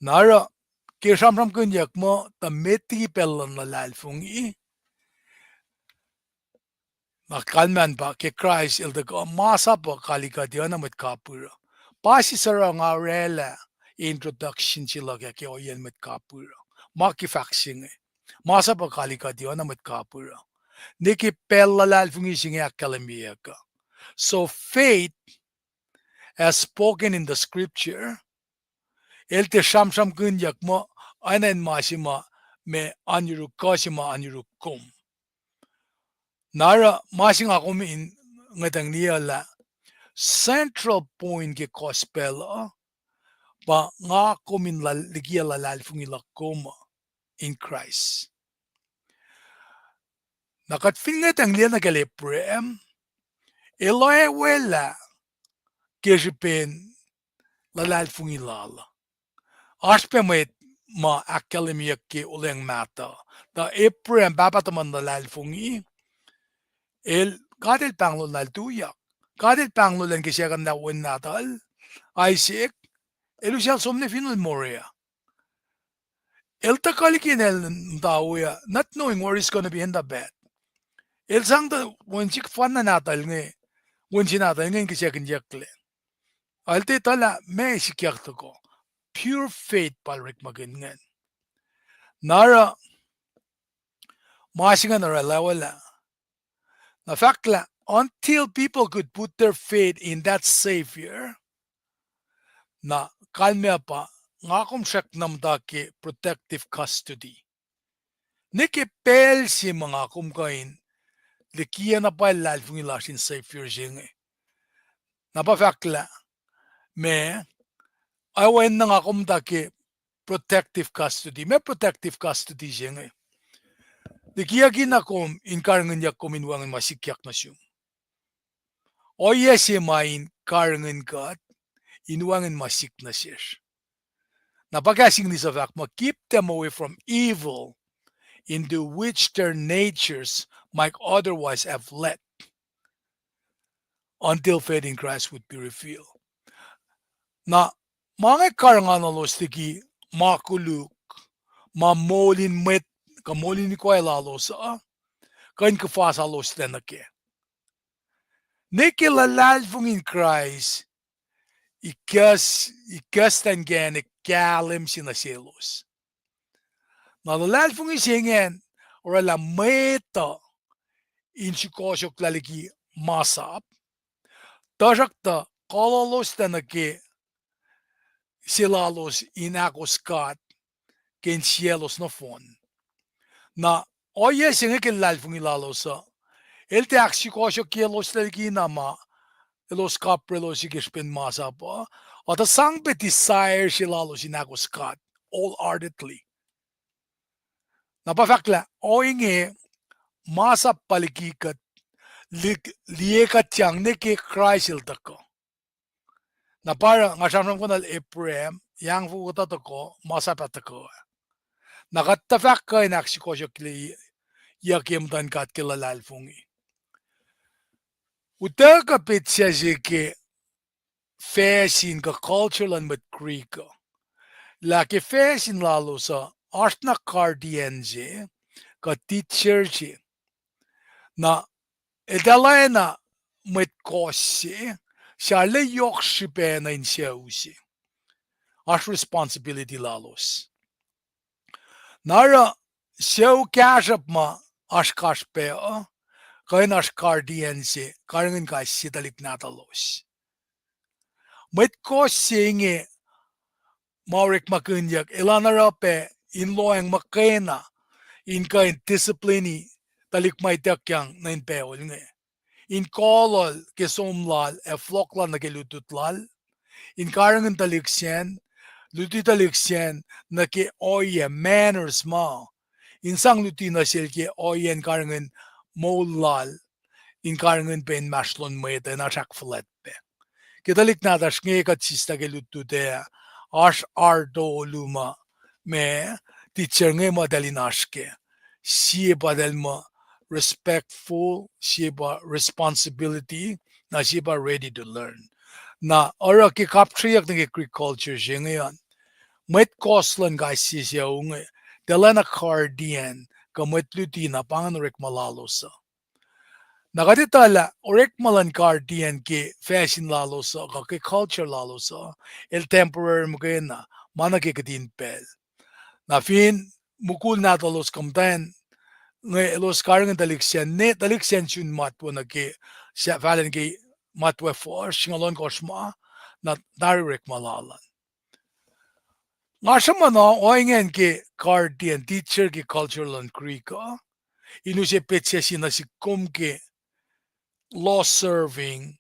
Na oruh, ke sramsramkihnyuck muh tuh met liki pacl luhn luhlahlfongi, na kalmacn pa ke Kraist el tuhkuh, masap uh kalikuti oacna mwet kapihr uh. Pa sie suruh nga oraclah introduction se luhk ah ke ohiyacn mwet kapihr uh. Ma ke fahk se inge, masap uh kalikuti oacna mwet kapihr uh nuh ke pacl luhlahlfongi se inge ahkkahlwemyeyuck uh. So faith, as spoken in the scripture, el tiac sramsramkihnyuck muh oacna in ma se ma, ma oan yuruk, kuh se ma oan yuruk kom. Na oruh ma se nga kom in ngwetacng liye lah central point ke gospel uh, pa nga kom in lal-, likiyac luhlahlfongi luhk kom uh in Kraist. Na kuht fin ngwetacng liye nuh kacl Abraham, el oakwaclah ke srihpen luhlahlfongi lal. Oasr pac mwet ma ahkkahlwemyeyuck ke Olweacng Mahtuh. Tuh Abraham, pahpah tuhmuhn luhlahlfongi, el, God el pahnglol na el tuyak. God el pahnglol acn ke second lah wen nahtuhl, Isaac, el usacl som nuh fineol Moriah. El tuhkuh liki inel muhta we uh, not knowing where he's gonna be end up at. El sang tuh wen sik fanna nahtuhl inge, wen se nahtuhl inge in kihsackuhnyucklac. El tiac etuh lah meac sikyak tuhkuh. Pure faith pa el orekmakihn ingacn. Na oruh, ma se ingacn oraclah. Na fahk lah until people could put their faith in that Savior, na kalmac pa nga kom srackna muhta ke protective custody. Ne ke pacl se ma nga kom kuh in likiyac na pwacye luhlahlfongi lasr in Savior se inge. Na pa fahk lah, ma, oacna nga kom muhta ke protective custody. Ma protective custody se inge? Likiyucki na kom in karihngihnyuck kom in wacngihn ma sikyak nuh sum. Ohiyac se ma in karihngihn kuht in wacngihn ma sik nuh sesr. Na pa kahs English uh fahk muh, keep them away from evil, into which their natures might otherwise have led, until faith in Christ would be revealed. Na ma inge karihngihnulos liki ma koluk, ma moul in mwet, kuh moul in ikoac lalos uh, kuh in kuhfasaloslac nuh kac. Ne ke luhlahlfongi in Kraist, ikuhs, ikuhs tuh inkacnek kahlwem se nuh selos. Na luhlahlfongi se ingacn oraclah mwet uh in srihkohsohklah liki masap, tuhsruhktuh kuhloloslah nuh ke se lalos in ahkos God ke insiyaclos nohfohn. Na ohiyac se inge ke luhlahlfongi lalos uh, el tiac ahksrihkohsohkyeloslah liki na ma elos kaprelos ke srihpen masap uh, a tuh sang pac desire se lalos in ahkos God wholeheartedly. Na pa fahk lah ohinge, masap pa liki kuht, li-, liye kuhtyang ne ke Kraist el tuhkuh. Na pa oruh nga sramsramkihn Abraham, yangfoko kuhtuh tuhkuh, masap ah tuhkuh. Na kuht tuh fahk kuh in ahksrihkohsohkyeyuck ye muhtuhn God ke luhlahlfongi. Utuckuh petsac se ke facsin kuh culture luhn mwet Greek uh, lah ke facsin lalos uh, oasr na guardian se, kuh teacher se. Na eltahl oacna mwet kohs se, suc arlac yohk srihpac nuh in sucu se. Oasr responsibility lalos. Na oruh sucu kahsruhp ma oasr kasrpac uh, kuh in oasr guardian se karihngihn kais sie tuhlihk nahtuhlos. Mwet kohs se inge, ma orekmakihnyuck, elan oruh pac in lohacng muhkwena in kuh in discipline-i tuhlihk ma ituckyang nuh in pacl inge, in kolol ke som lal ac fohlohk lal nuh ke lutlut lal, in karihngihn tuhlihk sacn, luti tuhlihk sacn nuh ke ohiyac, manners ma, in sang luti nuh sel ke ohiyacn karihngihn moul lal, in karihngihn pac inmahsrlon mwet uh, in oasr ahkfuhlwact pac. Ke tuhlihk nahtuhsr inge kuht sislah ke lutlut ah, oasr artolu ma, ma, teacher inge ma eltahl in oasr kac. Sie pa eltahl muh respectful, sie pa responsibility, na sie pa ready to learn. Na oruh ke kapsreyuck nuh ke Greek culture se inge an, mwet kohs luhn kais sie sucu inge, eltahl oacna guardian, kuh mwet luti na pa ingacn orekma lalos uh. Na kuht etuh lah orekma luhn guardian ke facsin lalos uh, kuh ke culture lalos uh, el temporary muhkwena, ma nuh ke kihtin pacl. Na fin mukul nahtuhlos kuh muhtwacn inge elos karihngihn tuhlihk sacn, ne tuhlihk sacn sun matwac nuh ke, sa-, fahlen ke matwac fuhsr, singucul ohnkohsr ma, na tari orekma lal an. Nga sruhmuhn ohinge ke guardian, teacher ke culture luhn Greek uh, in use petsac se nuh sihk kom ke law serving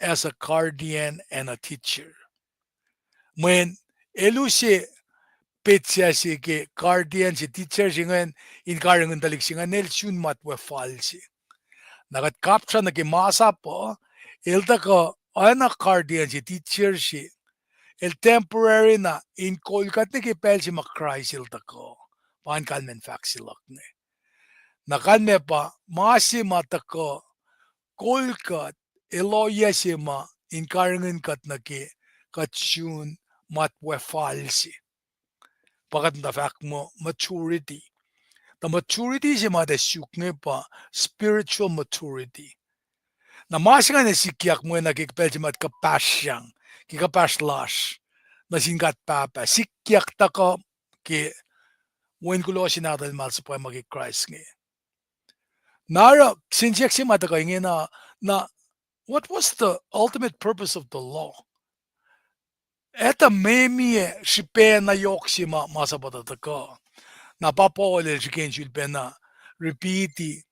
as a guardian and a teacher. Mweyen el use petsac se ke guardian se, teacher se ingacn, in karihngihn tuhlihk se ingacn, el sun matwac fal se. Na kuht kapsra nuh ke masap uh, el tuhkuh oacna guardian se, teacher se, el temporary na in kol kuht nuh ke pacl se ma Kraist el tuhkuh. Pa in kalmacn fahk se luhk inge. Na kalmac pa ma se ma tuhkuh kol kuht, el ohiyac se ma in karihngihn kuht nuh ke kuht sun matwac fal se. Pa kuht muhta fahk muh maturity. Tuh maturity se ma tuh suk inge pa spiritual maturity. Na ma se ingacn ac sikyak mwe na ke pacl se ma kuht kuhpahsryang, ke kuhpahsr lasr nuh sin God Pahpah, sikyak tuhkuh ke Wen kuloh se nahtuhl ma el suhpwacma ke Kraist inge. Na oruh, siyuck se ma tuhkuh ingena, na, what was the ultimate purpose of the law? Etuh meac, meac srihpac na yohk se ma masap uh tuhkuh. Na pa Paul el srihke in sulpacna repeati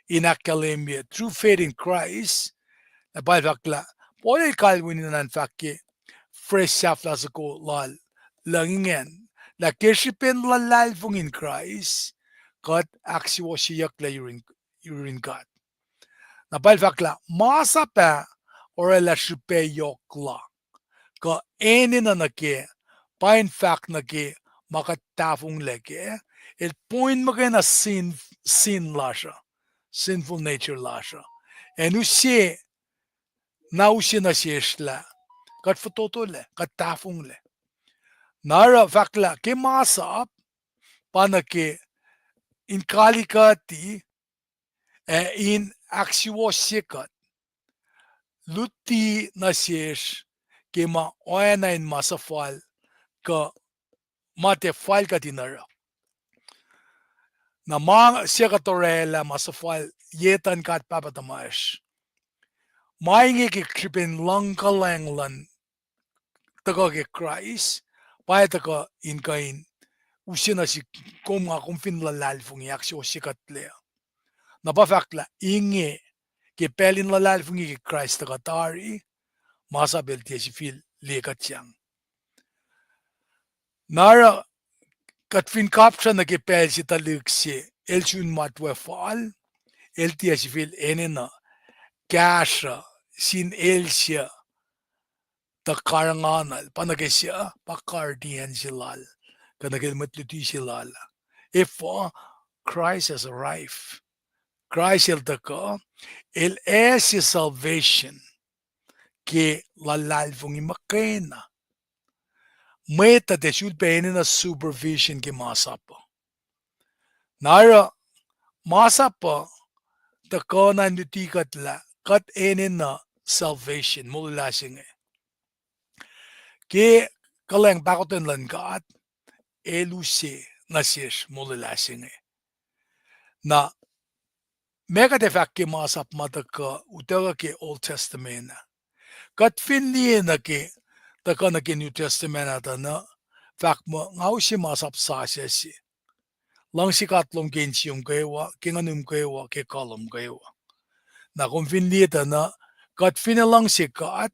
in ahkkahlwemye through faith in Christ. Na pa el fahk lah Paul el kalweni na in fahk ke phrase sahflah soko lal, luhngingacn, lah ke srihpen luhlahlfongi in Kraist, kuht ahksuwohsyeyucklac yurin, yurin God. Na pa el fahk lah masap ah orwaclah srihpac yohk la, kuh enenuh nuh ke, pa in fahk nuh ke ma kuht tahfonglac kac, el point muhkwena sin, sin lasr uh, sinful nature lasr uh. Acn use, na use nuh sesr lah kuht fototolac, kuht tahfonglac. Na oruh fahk lah ke masap, pa nuh ke in kali kuhti, ac in ahksuwohsye kuht, luti nuh sesr ke ma oacna in ma suhfal kuh ma tiac fal kuht in oruh. Na ma suc kuht orwaclah ma suhfal ye tuhn God Pahpah tuhmasr. Ma inge ke srihpen luhng kuhlwacng luhn tuhkuh ke Kraist, pa tuhkuh in kuh in use nuh sihk kom nga kom fin luhlahlfongi ahksuwohsye kuhtlac. Na pa fahk lah inge, ke pacl in luhlahlfongi ke Kraist tuhkuh tari, masap el tiac sifil liye kuht sang. Na oruh kuht fin kapsra nuh ke pacl se tuhlihk se, el sun matwac fal, el tiac sifil enenuh kahsruh sin el suc tuh karihngihnuhl, pa nuh ke suc, pa guardian se lal, kuh nuh ke mwet luti se lal. Efuh, Christ has arrived. Kraist el tuhkuh, el ase salvation ke luhlahlfongi muhkwena. Mwet uh tiac sulpac enenuh supervision ke masap uh. Na oruh masap uh tuhkuh na in luti kuht lah kuht enenuh salvation, molwelah se inge. Ke kuhlwacng pahkotwen luhn God, el use nuh sesr molwelah se inge. Na meac kuht ac fahk ke masap ma tuhkuh, utuckuh ke Old Testament ah? Kuht fin liye nuh ke, tuhkuh nuh ke New Testament ah tuh na, fahk muh nga use masap sasuc se. Luhngse God lom ke insiom kwewa, ke nguhnum kwewa, ke kuh lom kwewa. Na kom fin liye tuh na, kuht fin ac luhngse God,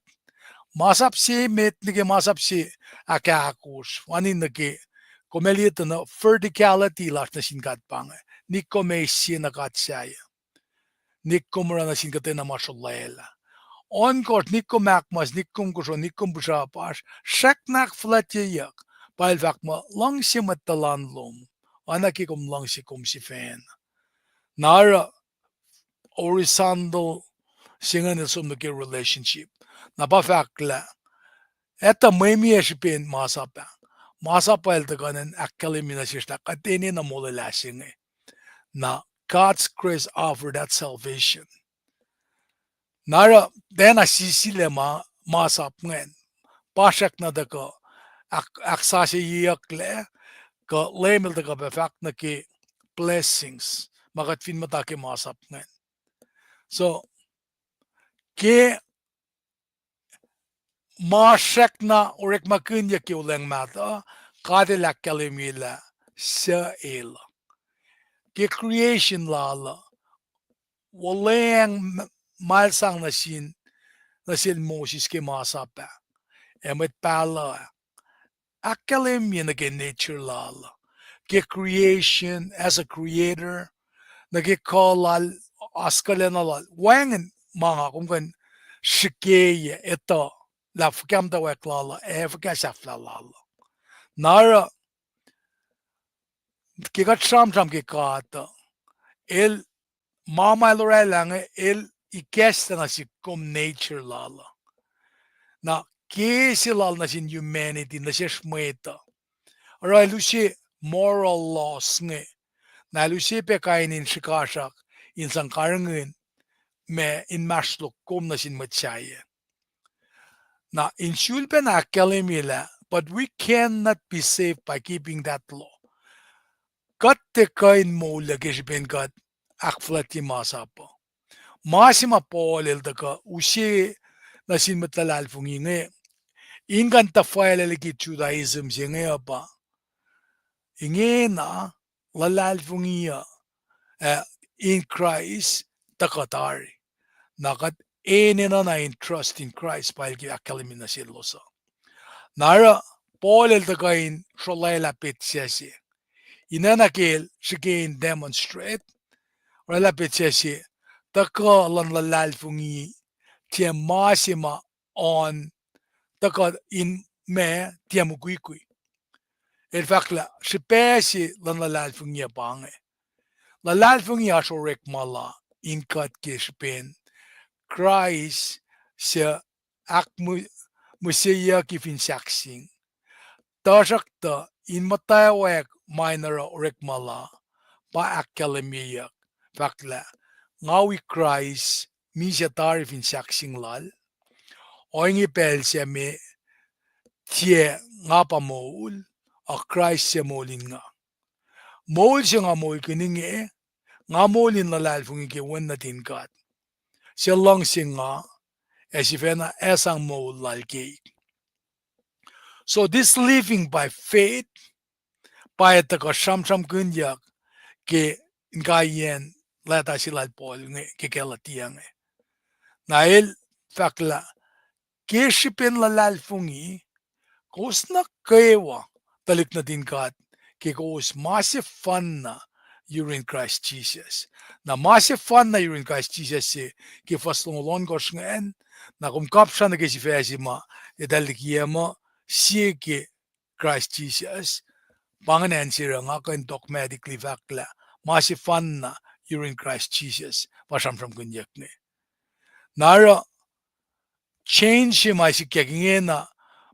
masap se met nuh ke masap se ahkahkosr, wani nuh ke, kom ac liye tuh na verticality lasr nuh sin God pa inge, nik kom eis sie na God sahyac. Nik kom oruh nuh sin kuhtwena ma srolwaclah. Ohnkohsr, nik kom ahkmas, nik kom kosro, nik kom pihsrapasr, srackna ahkfuhlwactyeyuck. Pa el fahk muh luhngse mwet tuhlan lom, oacna ke kom luhngse kom sifacna. Na oruh horizontal se ingacn el som nuh ke relationship. Na pa fahk lah, etuh mwe mie srihpen masap ah. Masap ah el tuhkuh in ahkkahlwemye nuh sesr lah kuht enenuh molwelah se inge. Na God's grace offer that salvation. Na oruh tiacna sisilac ma, masap ingacn. Pa srackna tuhkuh ahk-, ahksasucyeyucklac, kuh Leum el tuhkuh pac fahk nuh ke blessings ma kuht fin muhta ke masap ingacn. So, ke ma srackna orekmakihnyuck ke olweacng mahtuh, God el ahkkahlwemye lah suc el uh. Ke creation lal uh, olweacng ma el sang nuh sin, nuh sel Moses ke masap ah, ac mwet pahluh ah, ahkkahlwemye nuh ke nature lal uh, ke creation, as a creator, nuh ke kuh lal, oaskuhlacna lal, wacngihn ma nga kom kuh in srihkeyac, etuh lah fuhkah muhtwacwacack lal uh ac fuhkah sahflah lal uh. Na oruh, ke kuht sramsram ke God uh, el, ma ma el orwaclah inge, el ikacslah nuh sihk kom nature lal uh. Na ke se lal nuh sin humanity, nuh sesr mwet uh, oruh el use moral laws inge. Na el use pac kain in srihkasrak in sang karihngihn ma inmahsrlok kom nuh sin mwet sahyac. Na in sulpacna ahkkahlwemye lah, but we cannot be saved by keeping that law. Kuht tiac kuh in moul ke srihpen kuht ahkfuhlwactye masap uh. Ma se ma Paul el tuhkuh use nuh sin mwet luhlahlfongi inge, in kuh in tuhfahlah liki Judaism se inge uh pa, ingena luhlahlfongi uh, ah, in Kraist tuhkuh tari. Na kuht enenuh na in trust in Christ pa el ke ahkkahlwemye nuh selos uh. Na oruh Paul el tuhkuh in srolwaclah petsac se. Ingena ke el srihke in demonstrate, oraclah petsac se, tuhkuh luhn luhlahlfongi, tiac ma se ma on, tuhkuh in ma tiac mukwikwi. El fahk lah srihpac se luhn luhlahlfongi uh pa inge. Luhlahlfongi oasr orekma la in kuht ke srihpen Kraist suc ahkmihseyucki fin sahkseng. Tuhsruhktuh in muhtwacwacack ma in oruh orekma la pa ahkkahlwemyeyuck, fahk lah nga wi Kraist misac tari fin sahkseng lal. Ohinge pacl sac me tiac nga pa moul, a Kraist suc moul in nga. Moul se nga moulkihn inge, nga moul in luhlahlfongi ke Wen nuhtin God, suc luhngse nga, ac sifacna ac sang moul lal keik. So this living by faith pa etuh kuh sramsramkihnyuck ke inkaiyacn leta se lal Paul inge ke Galatia inge. Na el fahk lah ke srihpen luhlahlfongi, kowos nuh kwewa tuhlihk nuhtin God ke kowos ma sefanna yurin Kraist Jisus. Na ma sefanna yurin Kraist Jisus se ke fuhs longoul ohnkohsr ingacn, na kom kapsra nuh ke sifac se ma eltahl likiyac muh sie ke Kraist Jisus, pa ingacn answer uh, nga kuh in dogmatically fahk lah ma sefanna yurin Kraist Jisus pa sramsramkihnyuck inge. Na oruh change se ma sikyak ingena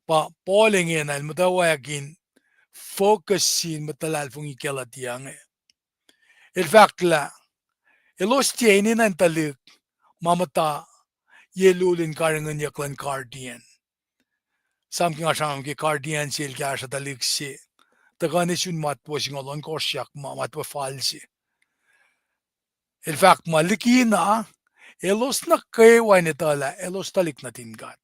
pa Paul ingena el muhtwacwacack in focus sin mwet luhlahlfongi Galatia inge. El fahk lah elos tiac enenuh in tuhlihk ma muhta ye lul in karihngihnyuck luhn guardian. Sam ke nga sramsram ke guardian se el kahsruh tuhlihk se tuhkuh nuh sun matwac singucul ohnkohsr yak ma matwac fal se. El fahk muh likina elos nuh kwewa in etuh lah elos tuhlihk nuhtin God.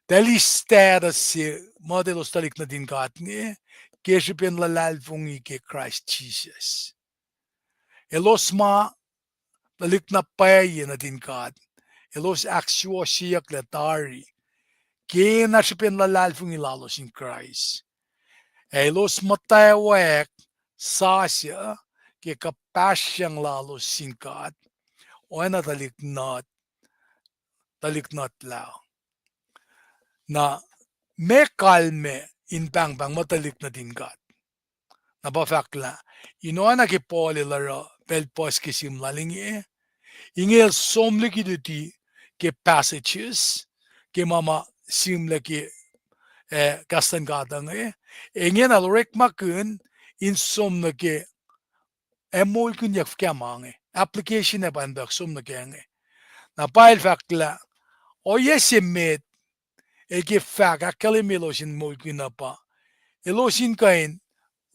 Tuh elos status se muh elos tuhlihk nuhtin God inge ke srihpen luhlahlfongi ke Kraist Jisus. Elos ma tuhlihk na pwacye nuhtin God, elos ahksuwohsyeyucklac tari ke na srihpen luhlahlfongi lalos in Kraist. Ac elos muhtwacwacack sasuc ke kuhpahsryang lalos sin God, oacna tuhlihk nuht, tuhlihk nuhtlac. Na meac kalmac in pahngpahng muh tuhlihk nuhtin God? Na pa fahk lah in oacna ke Paul el oruh pacl puhs ke sihm lal inge, inge el som liki luti ke passages ke ma ma sihmlac ke, eh, kahs luhn God inge, ingena el orekmakihn in som nuh ke ac moulkihnyuck fuhkah ma inge, application ac pa in pahk som nuh ke inge. Na pa el fahk lah ohiyac se met el ke fahk ahkkahlwemye elos in moulkihn uh pa elos in kuh in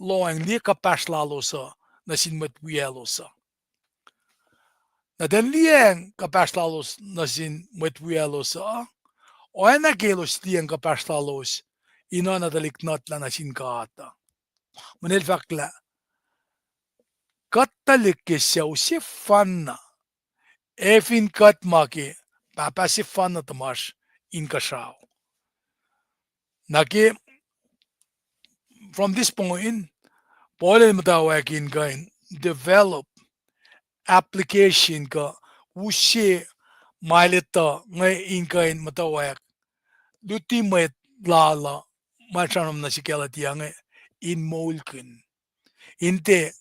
lohacng liye kuhpahsr lalos uh nuh sin mwet wiyaclos uh. Na ten liyacacng kuhpahsr lalos nuh sin mwet wiyaclos uh, oacna ke elos liyacacng kuhpahsr lalos in oacna tuhlihk nuhtlac nuh sin God uh. Mweyen el fahk lah kuht tuhlihk ke sucu sefanna, ac fin kuht ma ke Pahpah sefanna tuhmasr Inkuhsrao. Na ke, from this point, Paul el muhtwacwacack in kuh in develop application kuh use ma el etuh inge in kuh in muhtwacwacack luti mwet lal uh ma el sramsram nuh sin Galatia inge in moulkihn. In tiac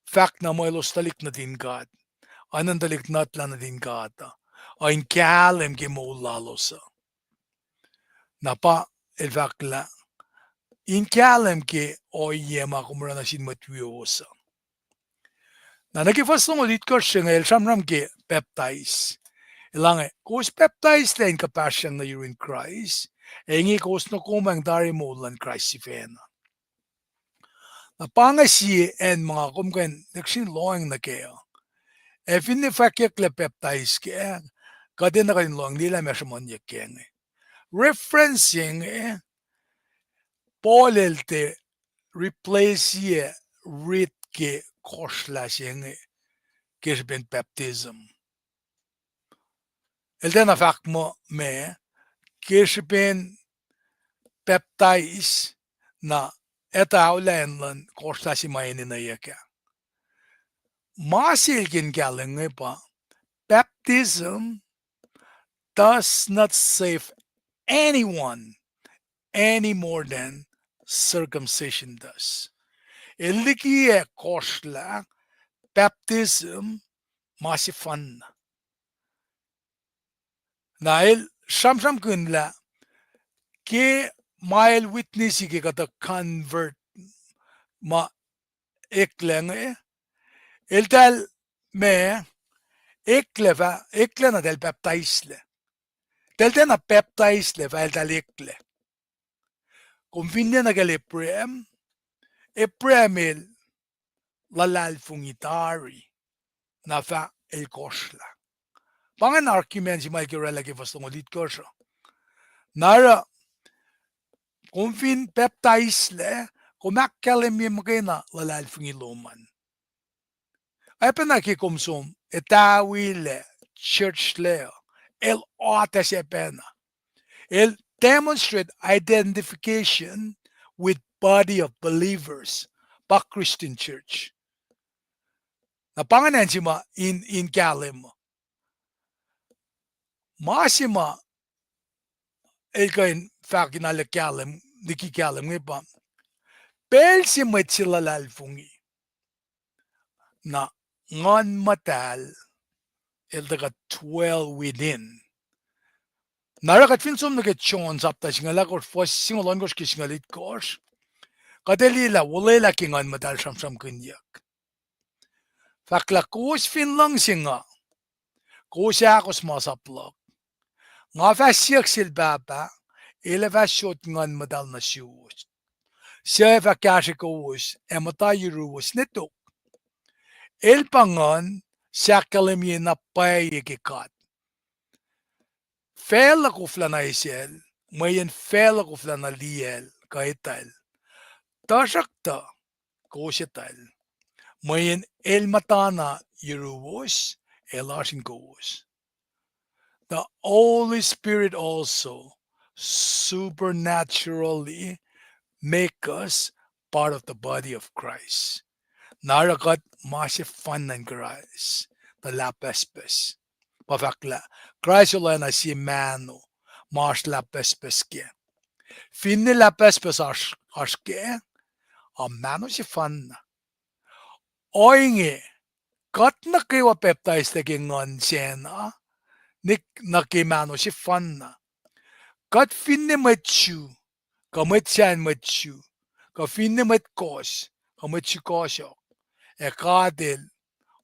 fahk na muh elos tuhlihk nuhtin God, oacna tuhlihk nuhtlac nuhtin God uh, uh in kahlwem ke moul lalos uh. Na pa el fahk lah in kahlwem ke ohiyac ma kom oruh nuh sin mwet wiyowos uh. Na nuh ke fuhs longoul itkohsr se inge el sramsram ke pacptais. El inge, kowos pacptaislac in kuhpahsryang nuh yurin Kraist, ac inge kowos nokomwacng tari moul luhn Kraist sifacna. Na pa inge sie acn ma nga kom kuh in lihksreni lohacng nuh kac uh. Ac finne fwackyucklac pacptais kac, kuht enenuh kuht in lohng liye lah meac sruhmuhnyuck kac inge. Reference se inge, Paul el tiac replace-i rit ke kohsrlah se inge ke srihpen baptism. El tiacna fahk muh ma, ke srihpen pacptais na etuh aolah in luhn kohsrlah se ma enenweyuck ah. Ma se el ke in kahlwem inge pa, baptism does not save anyone any more than circumcision does. El liki ac kohsrlah, baptism ma sefanna. Na el sramsramkihn lah ke ma el witness-i ke kuhtuh convert ma eklac inge, eltahl ma eklac fah, eklac na eltahl pacptaislac. Eltahl tiacna pacptaislac fah eltahl eklac. Kom finne nuh kacl Abraham, Abraham el luhlahlfongi tari, na fah el kohsrlah. Pa ingacn argument se ma el ke oraclah ke fuhs longoul itkohsr uh. Na oruh, kom fin pacptaislac, kom ahkkahlwemye muhkwena luhlahlfongi lom an. Oacpacna ke kom som etawilac church lac, el oasr sacpacna. El demonstrate identification with body of believers, pa Christian church. Na pa ingacn se ma in, in kahlwem. Ma se ma el kuh in fahk in arlac kahlwem, liki kahlwem inge pa, pacl se mwet se luhlahlfongi, na Nguhn Muhtahl el tuhkuh dwell within. Na oruh kuht fin som nuh ke John sapta singucul ahkosr, fuhs singucul ohnkohsr ke singucul itkohsr, kuht ac liye lah olwelah ke Nguhn Muhtahl sramsramkihnyuck. Fahk lah kowos fin luhngse nga, kowos ac ahkos masap luhk. Nga fah siyuck sel Pahpah, el ac fah sot Nguhn Muhtahl nuh suwos, suc ac fah kahsre kowos ac muhta yuruwos ne tok. El pa Nguhn se ahkkahlwemye na pwacye ke God. Facluh koflahna esacl, mweyen facluh koflahna liyacl kuh etwacl. Tuhsruhktuh kowos etwacl, mweyen el muhtana yuruwos, el oasr in kowos. The Holy Spirit also supernaturally make us part of the body of Christ. Na oruh kuht ma sefanna in Kraist, tuh lah pucspucs. Pa fahk lah Kraist el oacna sie mahno ma oasr lah pucspucs kac. Finne lah pucspucs oasr, oasr kac, a mahno sefanna. Ohinge, kuht nuh kwewa pacptaislac ke Nguhn sacna, nuh ke mahno sefanna. Kuht finne mwet Jew, kuh mwet sahyacn mwet Jew, kuh finne mwet kohs, kuh mwet Jew kohsok, ac God el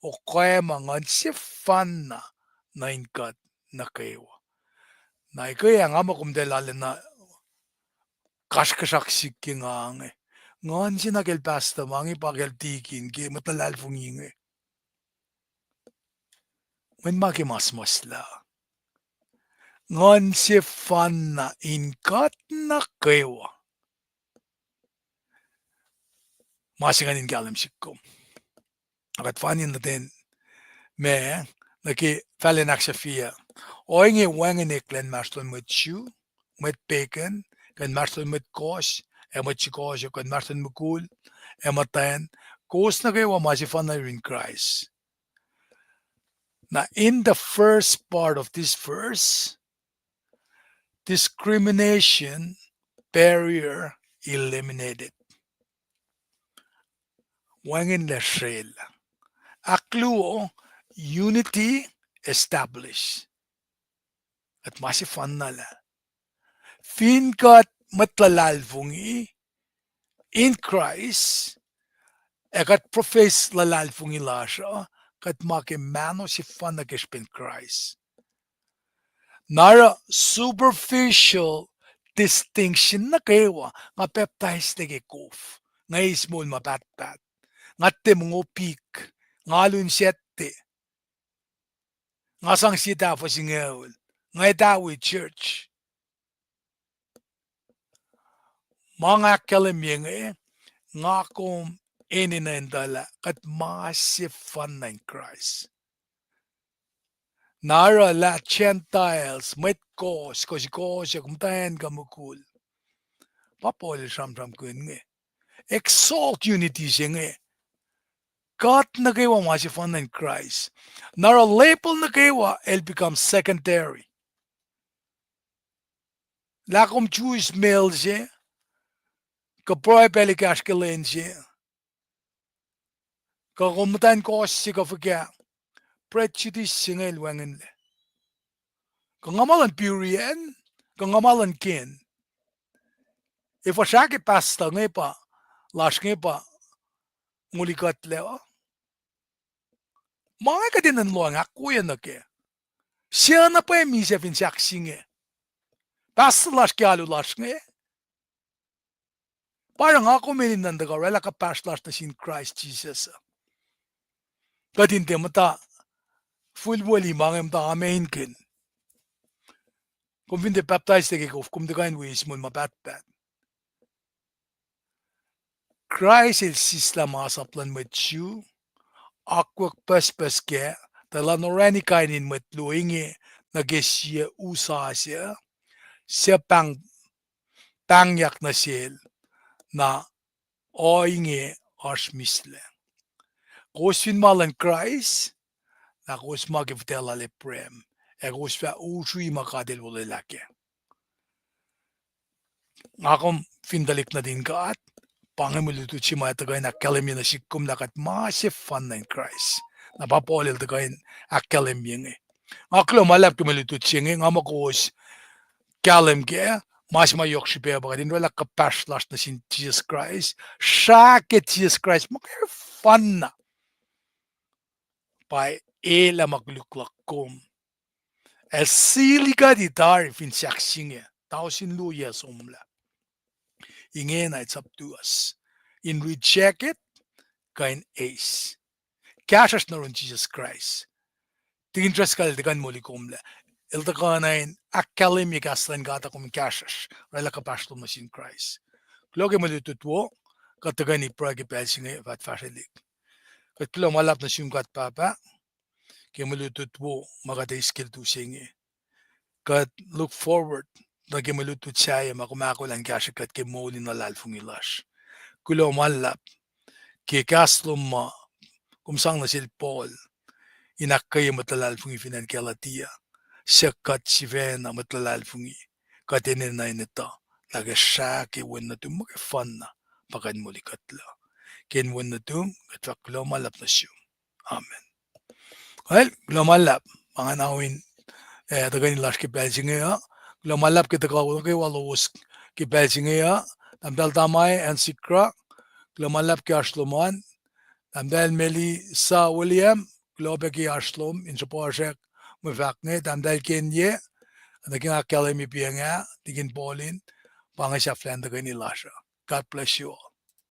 okwacma Nguhn sefanna nuh in kuht nuh kwewa. Na ekuh ah nga muh komtacl arulacna kasrkuhsrak sik ke nga inge. Nguhn se na kacl pastor ma inge pa kacl tikin ke mwet luhlahlfongi inge. Mweyen ma ke ma suhmuhslah, Nguhn sefanna in kuht nuh kwewa. Ma se ingacn in kahlwem sihk kom. Kuht fani nuh ten ma, nuh ke fahlen ahksahfyelah. Ohinge wacngihn eklac inmahsrlon mwet Jew, mwet pagan, kuh inmahsrlon mwet kohs, ac mwet sukohsohk, kuh inmahsrlon mukul ac muhtwacn, kowos nuh kwewa ma sefanna yurin Kraist. Na in the first part of this verse, discrimination barrier eliminated. Wacngihnlac srwacl. Ahkluo, unity established. Kuht ma sefanna lah. Fin kuht mwet luhlahlfongi in Kraist, ac kuht profess luhlahlfongi lasr uh, kuht ma ke mahno sefanna ke srihpen Kraist. Na oruh superficial distinction nuh kwewa, nga pacptaislac ke kof, nga eis moul ma pahtpaht, nga tiac mongo pik, nga alu in sactte. Nga sang sie tahfuh singucul. Nga etawi church. Ma nga ahkkahlwemye inge, nga kom enenuh in tuh lah kuht ma sefanna in Kraist. Na oruh lah Gentiles, mwet kohs, kohs, kohs, kom muhtwacn kuh mukul. Pa Paul el sramsramkihn inge. Exalt unity se inge. Kuht nuh kwewa ma sefanna in Kraist. Na oruh label nuh kwewa el become secondary. Lah kom Jewish male se, kuh pruhe pacl ekahsr ke lwen se, kuh kom muhtwacn kohs se kuh fuhkah, prejudice se inge el wacngihnlac. Kuh nga ma luhn Berean, kuh nga ma luhn Ken. Efuh srah ke pastor inge pa, lasr inge pa, moli kuhtlac uh. Ma inge kuht enenuh in lohacng ahkwoye nuh kac. Sie na pwacye misac fin sahk se inge. Pastor lasr ke alu lasr inge. Pa oruh nga kom enenuh in tuhkuh oraclah kuhpahsr lasr nuh sin Kraist Jisus uh. Kuht in tiac muhta fulweli ma inge muhta amenkihn. Kom fin tiac pacptais ke kof, kom tiac kuh in wi eis moul ma pahtpaht. Kraist el sislah masap luhn mwet Jew, akwuck pucspucs kac, tuh elan orani kain in mwet luo inge nuh ke sie u sasuc, suc pahng, pahngyak nuh sel, na ohinge oasr mihslac. Kowos fin ma luhn Kraist, na kowos ma ke fihtac lal Abraham, ac kowos fah usrui ma God el olwelah kac. Nga kom fin tuhlihk nuhtin God, pa inge mwe lutlut se ma tuhkuh in ahkkahlwemye nuh sihk kom lah kuht ma sefanna in Kraist. Na pa Paul el tuhkuh in ahkkahlwemye inge. Nga kuloh ma luhlahp ke mwe lutlut se inge, nga muh kowos kahlwem kac, ma se ma yohk srihpac pa kuht in oraclah kuhpahsr lasr nuh sin Jisus Kraist, srah ke Jisus Kraist muhkwena. Pa el ac ma koluk luhk kom. El sili kuht tari fin sahk se inge, tausin luo yac somlah. Ingena it's up to us in reject it, kuh in eis. Kahsruhsr nuh yurin Jisus Kraist. Tikin Driscoll el tuhkuh in moli komlac. El tuhkuh na in ahkkahlwemye kahs luhn God ah kom in kahsruhsr, oraclah kuhpahsr lom nuh sin Kraist. Kuloh ke mwe lutlut wo, kuht tuhkweni pruhe ke pacl se inge fah fahsrwelihk. Kuht kuloh ma luhlahp nuh sum God Pahpah, ke mwe lutlut wo ma kuht eis ke lutu se inge. Kuht look forward nuh ke mwe lutlut sahyac ma kom ahkolah in kahsrwe kuht ke moul in luhlahlfongi lasr. Kuloh ma luhlahp ke kahs lom ma kom sang nuh sel Paul in ahkkweye mwet luhlahlfongi fin acn Galatia, suc kuht sifacna mwet luhlahlfongi, kuht enenuh in etuh lah ke srah ke wen nuhtum muhkwena, pa kuh in moli kuhtlac. Ke wen nuhtum kuht fah kuloh ma luhlahp nuh sum. Amen. Well, kuloh ma luhlahp, pa ingacn in, eh, tuhkweni lasr ke pacl se inge uh. Kuloh ma luhlahp ke tuhkuh nuh kwewa lowos ke pacl se inge uh. Tahmtahel Tamai, Ansikra, kuloh ma luhlahp ke oasr lom an. Tahmtahel Melissa William, kuloh pac ke oasr lom in suhpuhsrack mwe fahk inge. Tahmtahel Kenye, nuh ke nga ahkkahlwemye piacng ah, Tikin Paul in, pa inge sahflahiyacn tuhkweni lasr uh. God bless you all.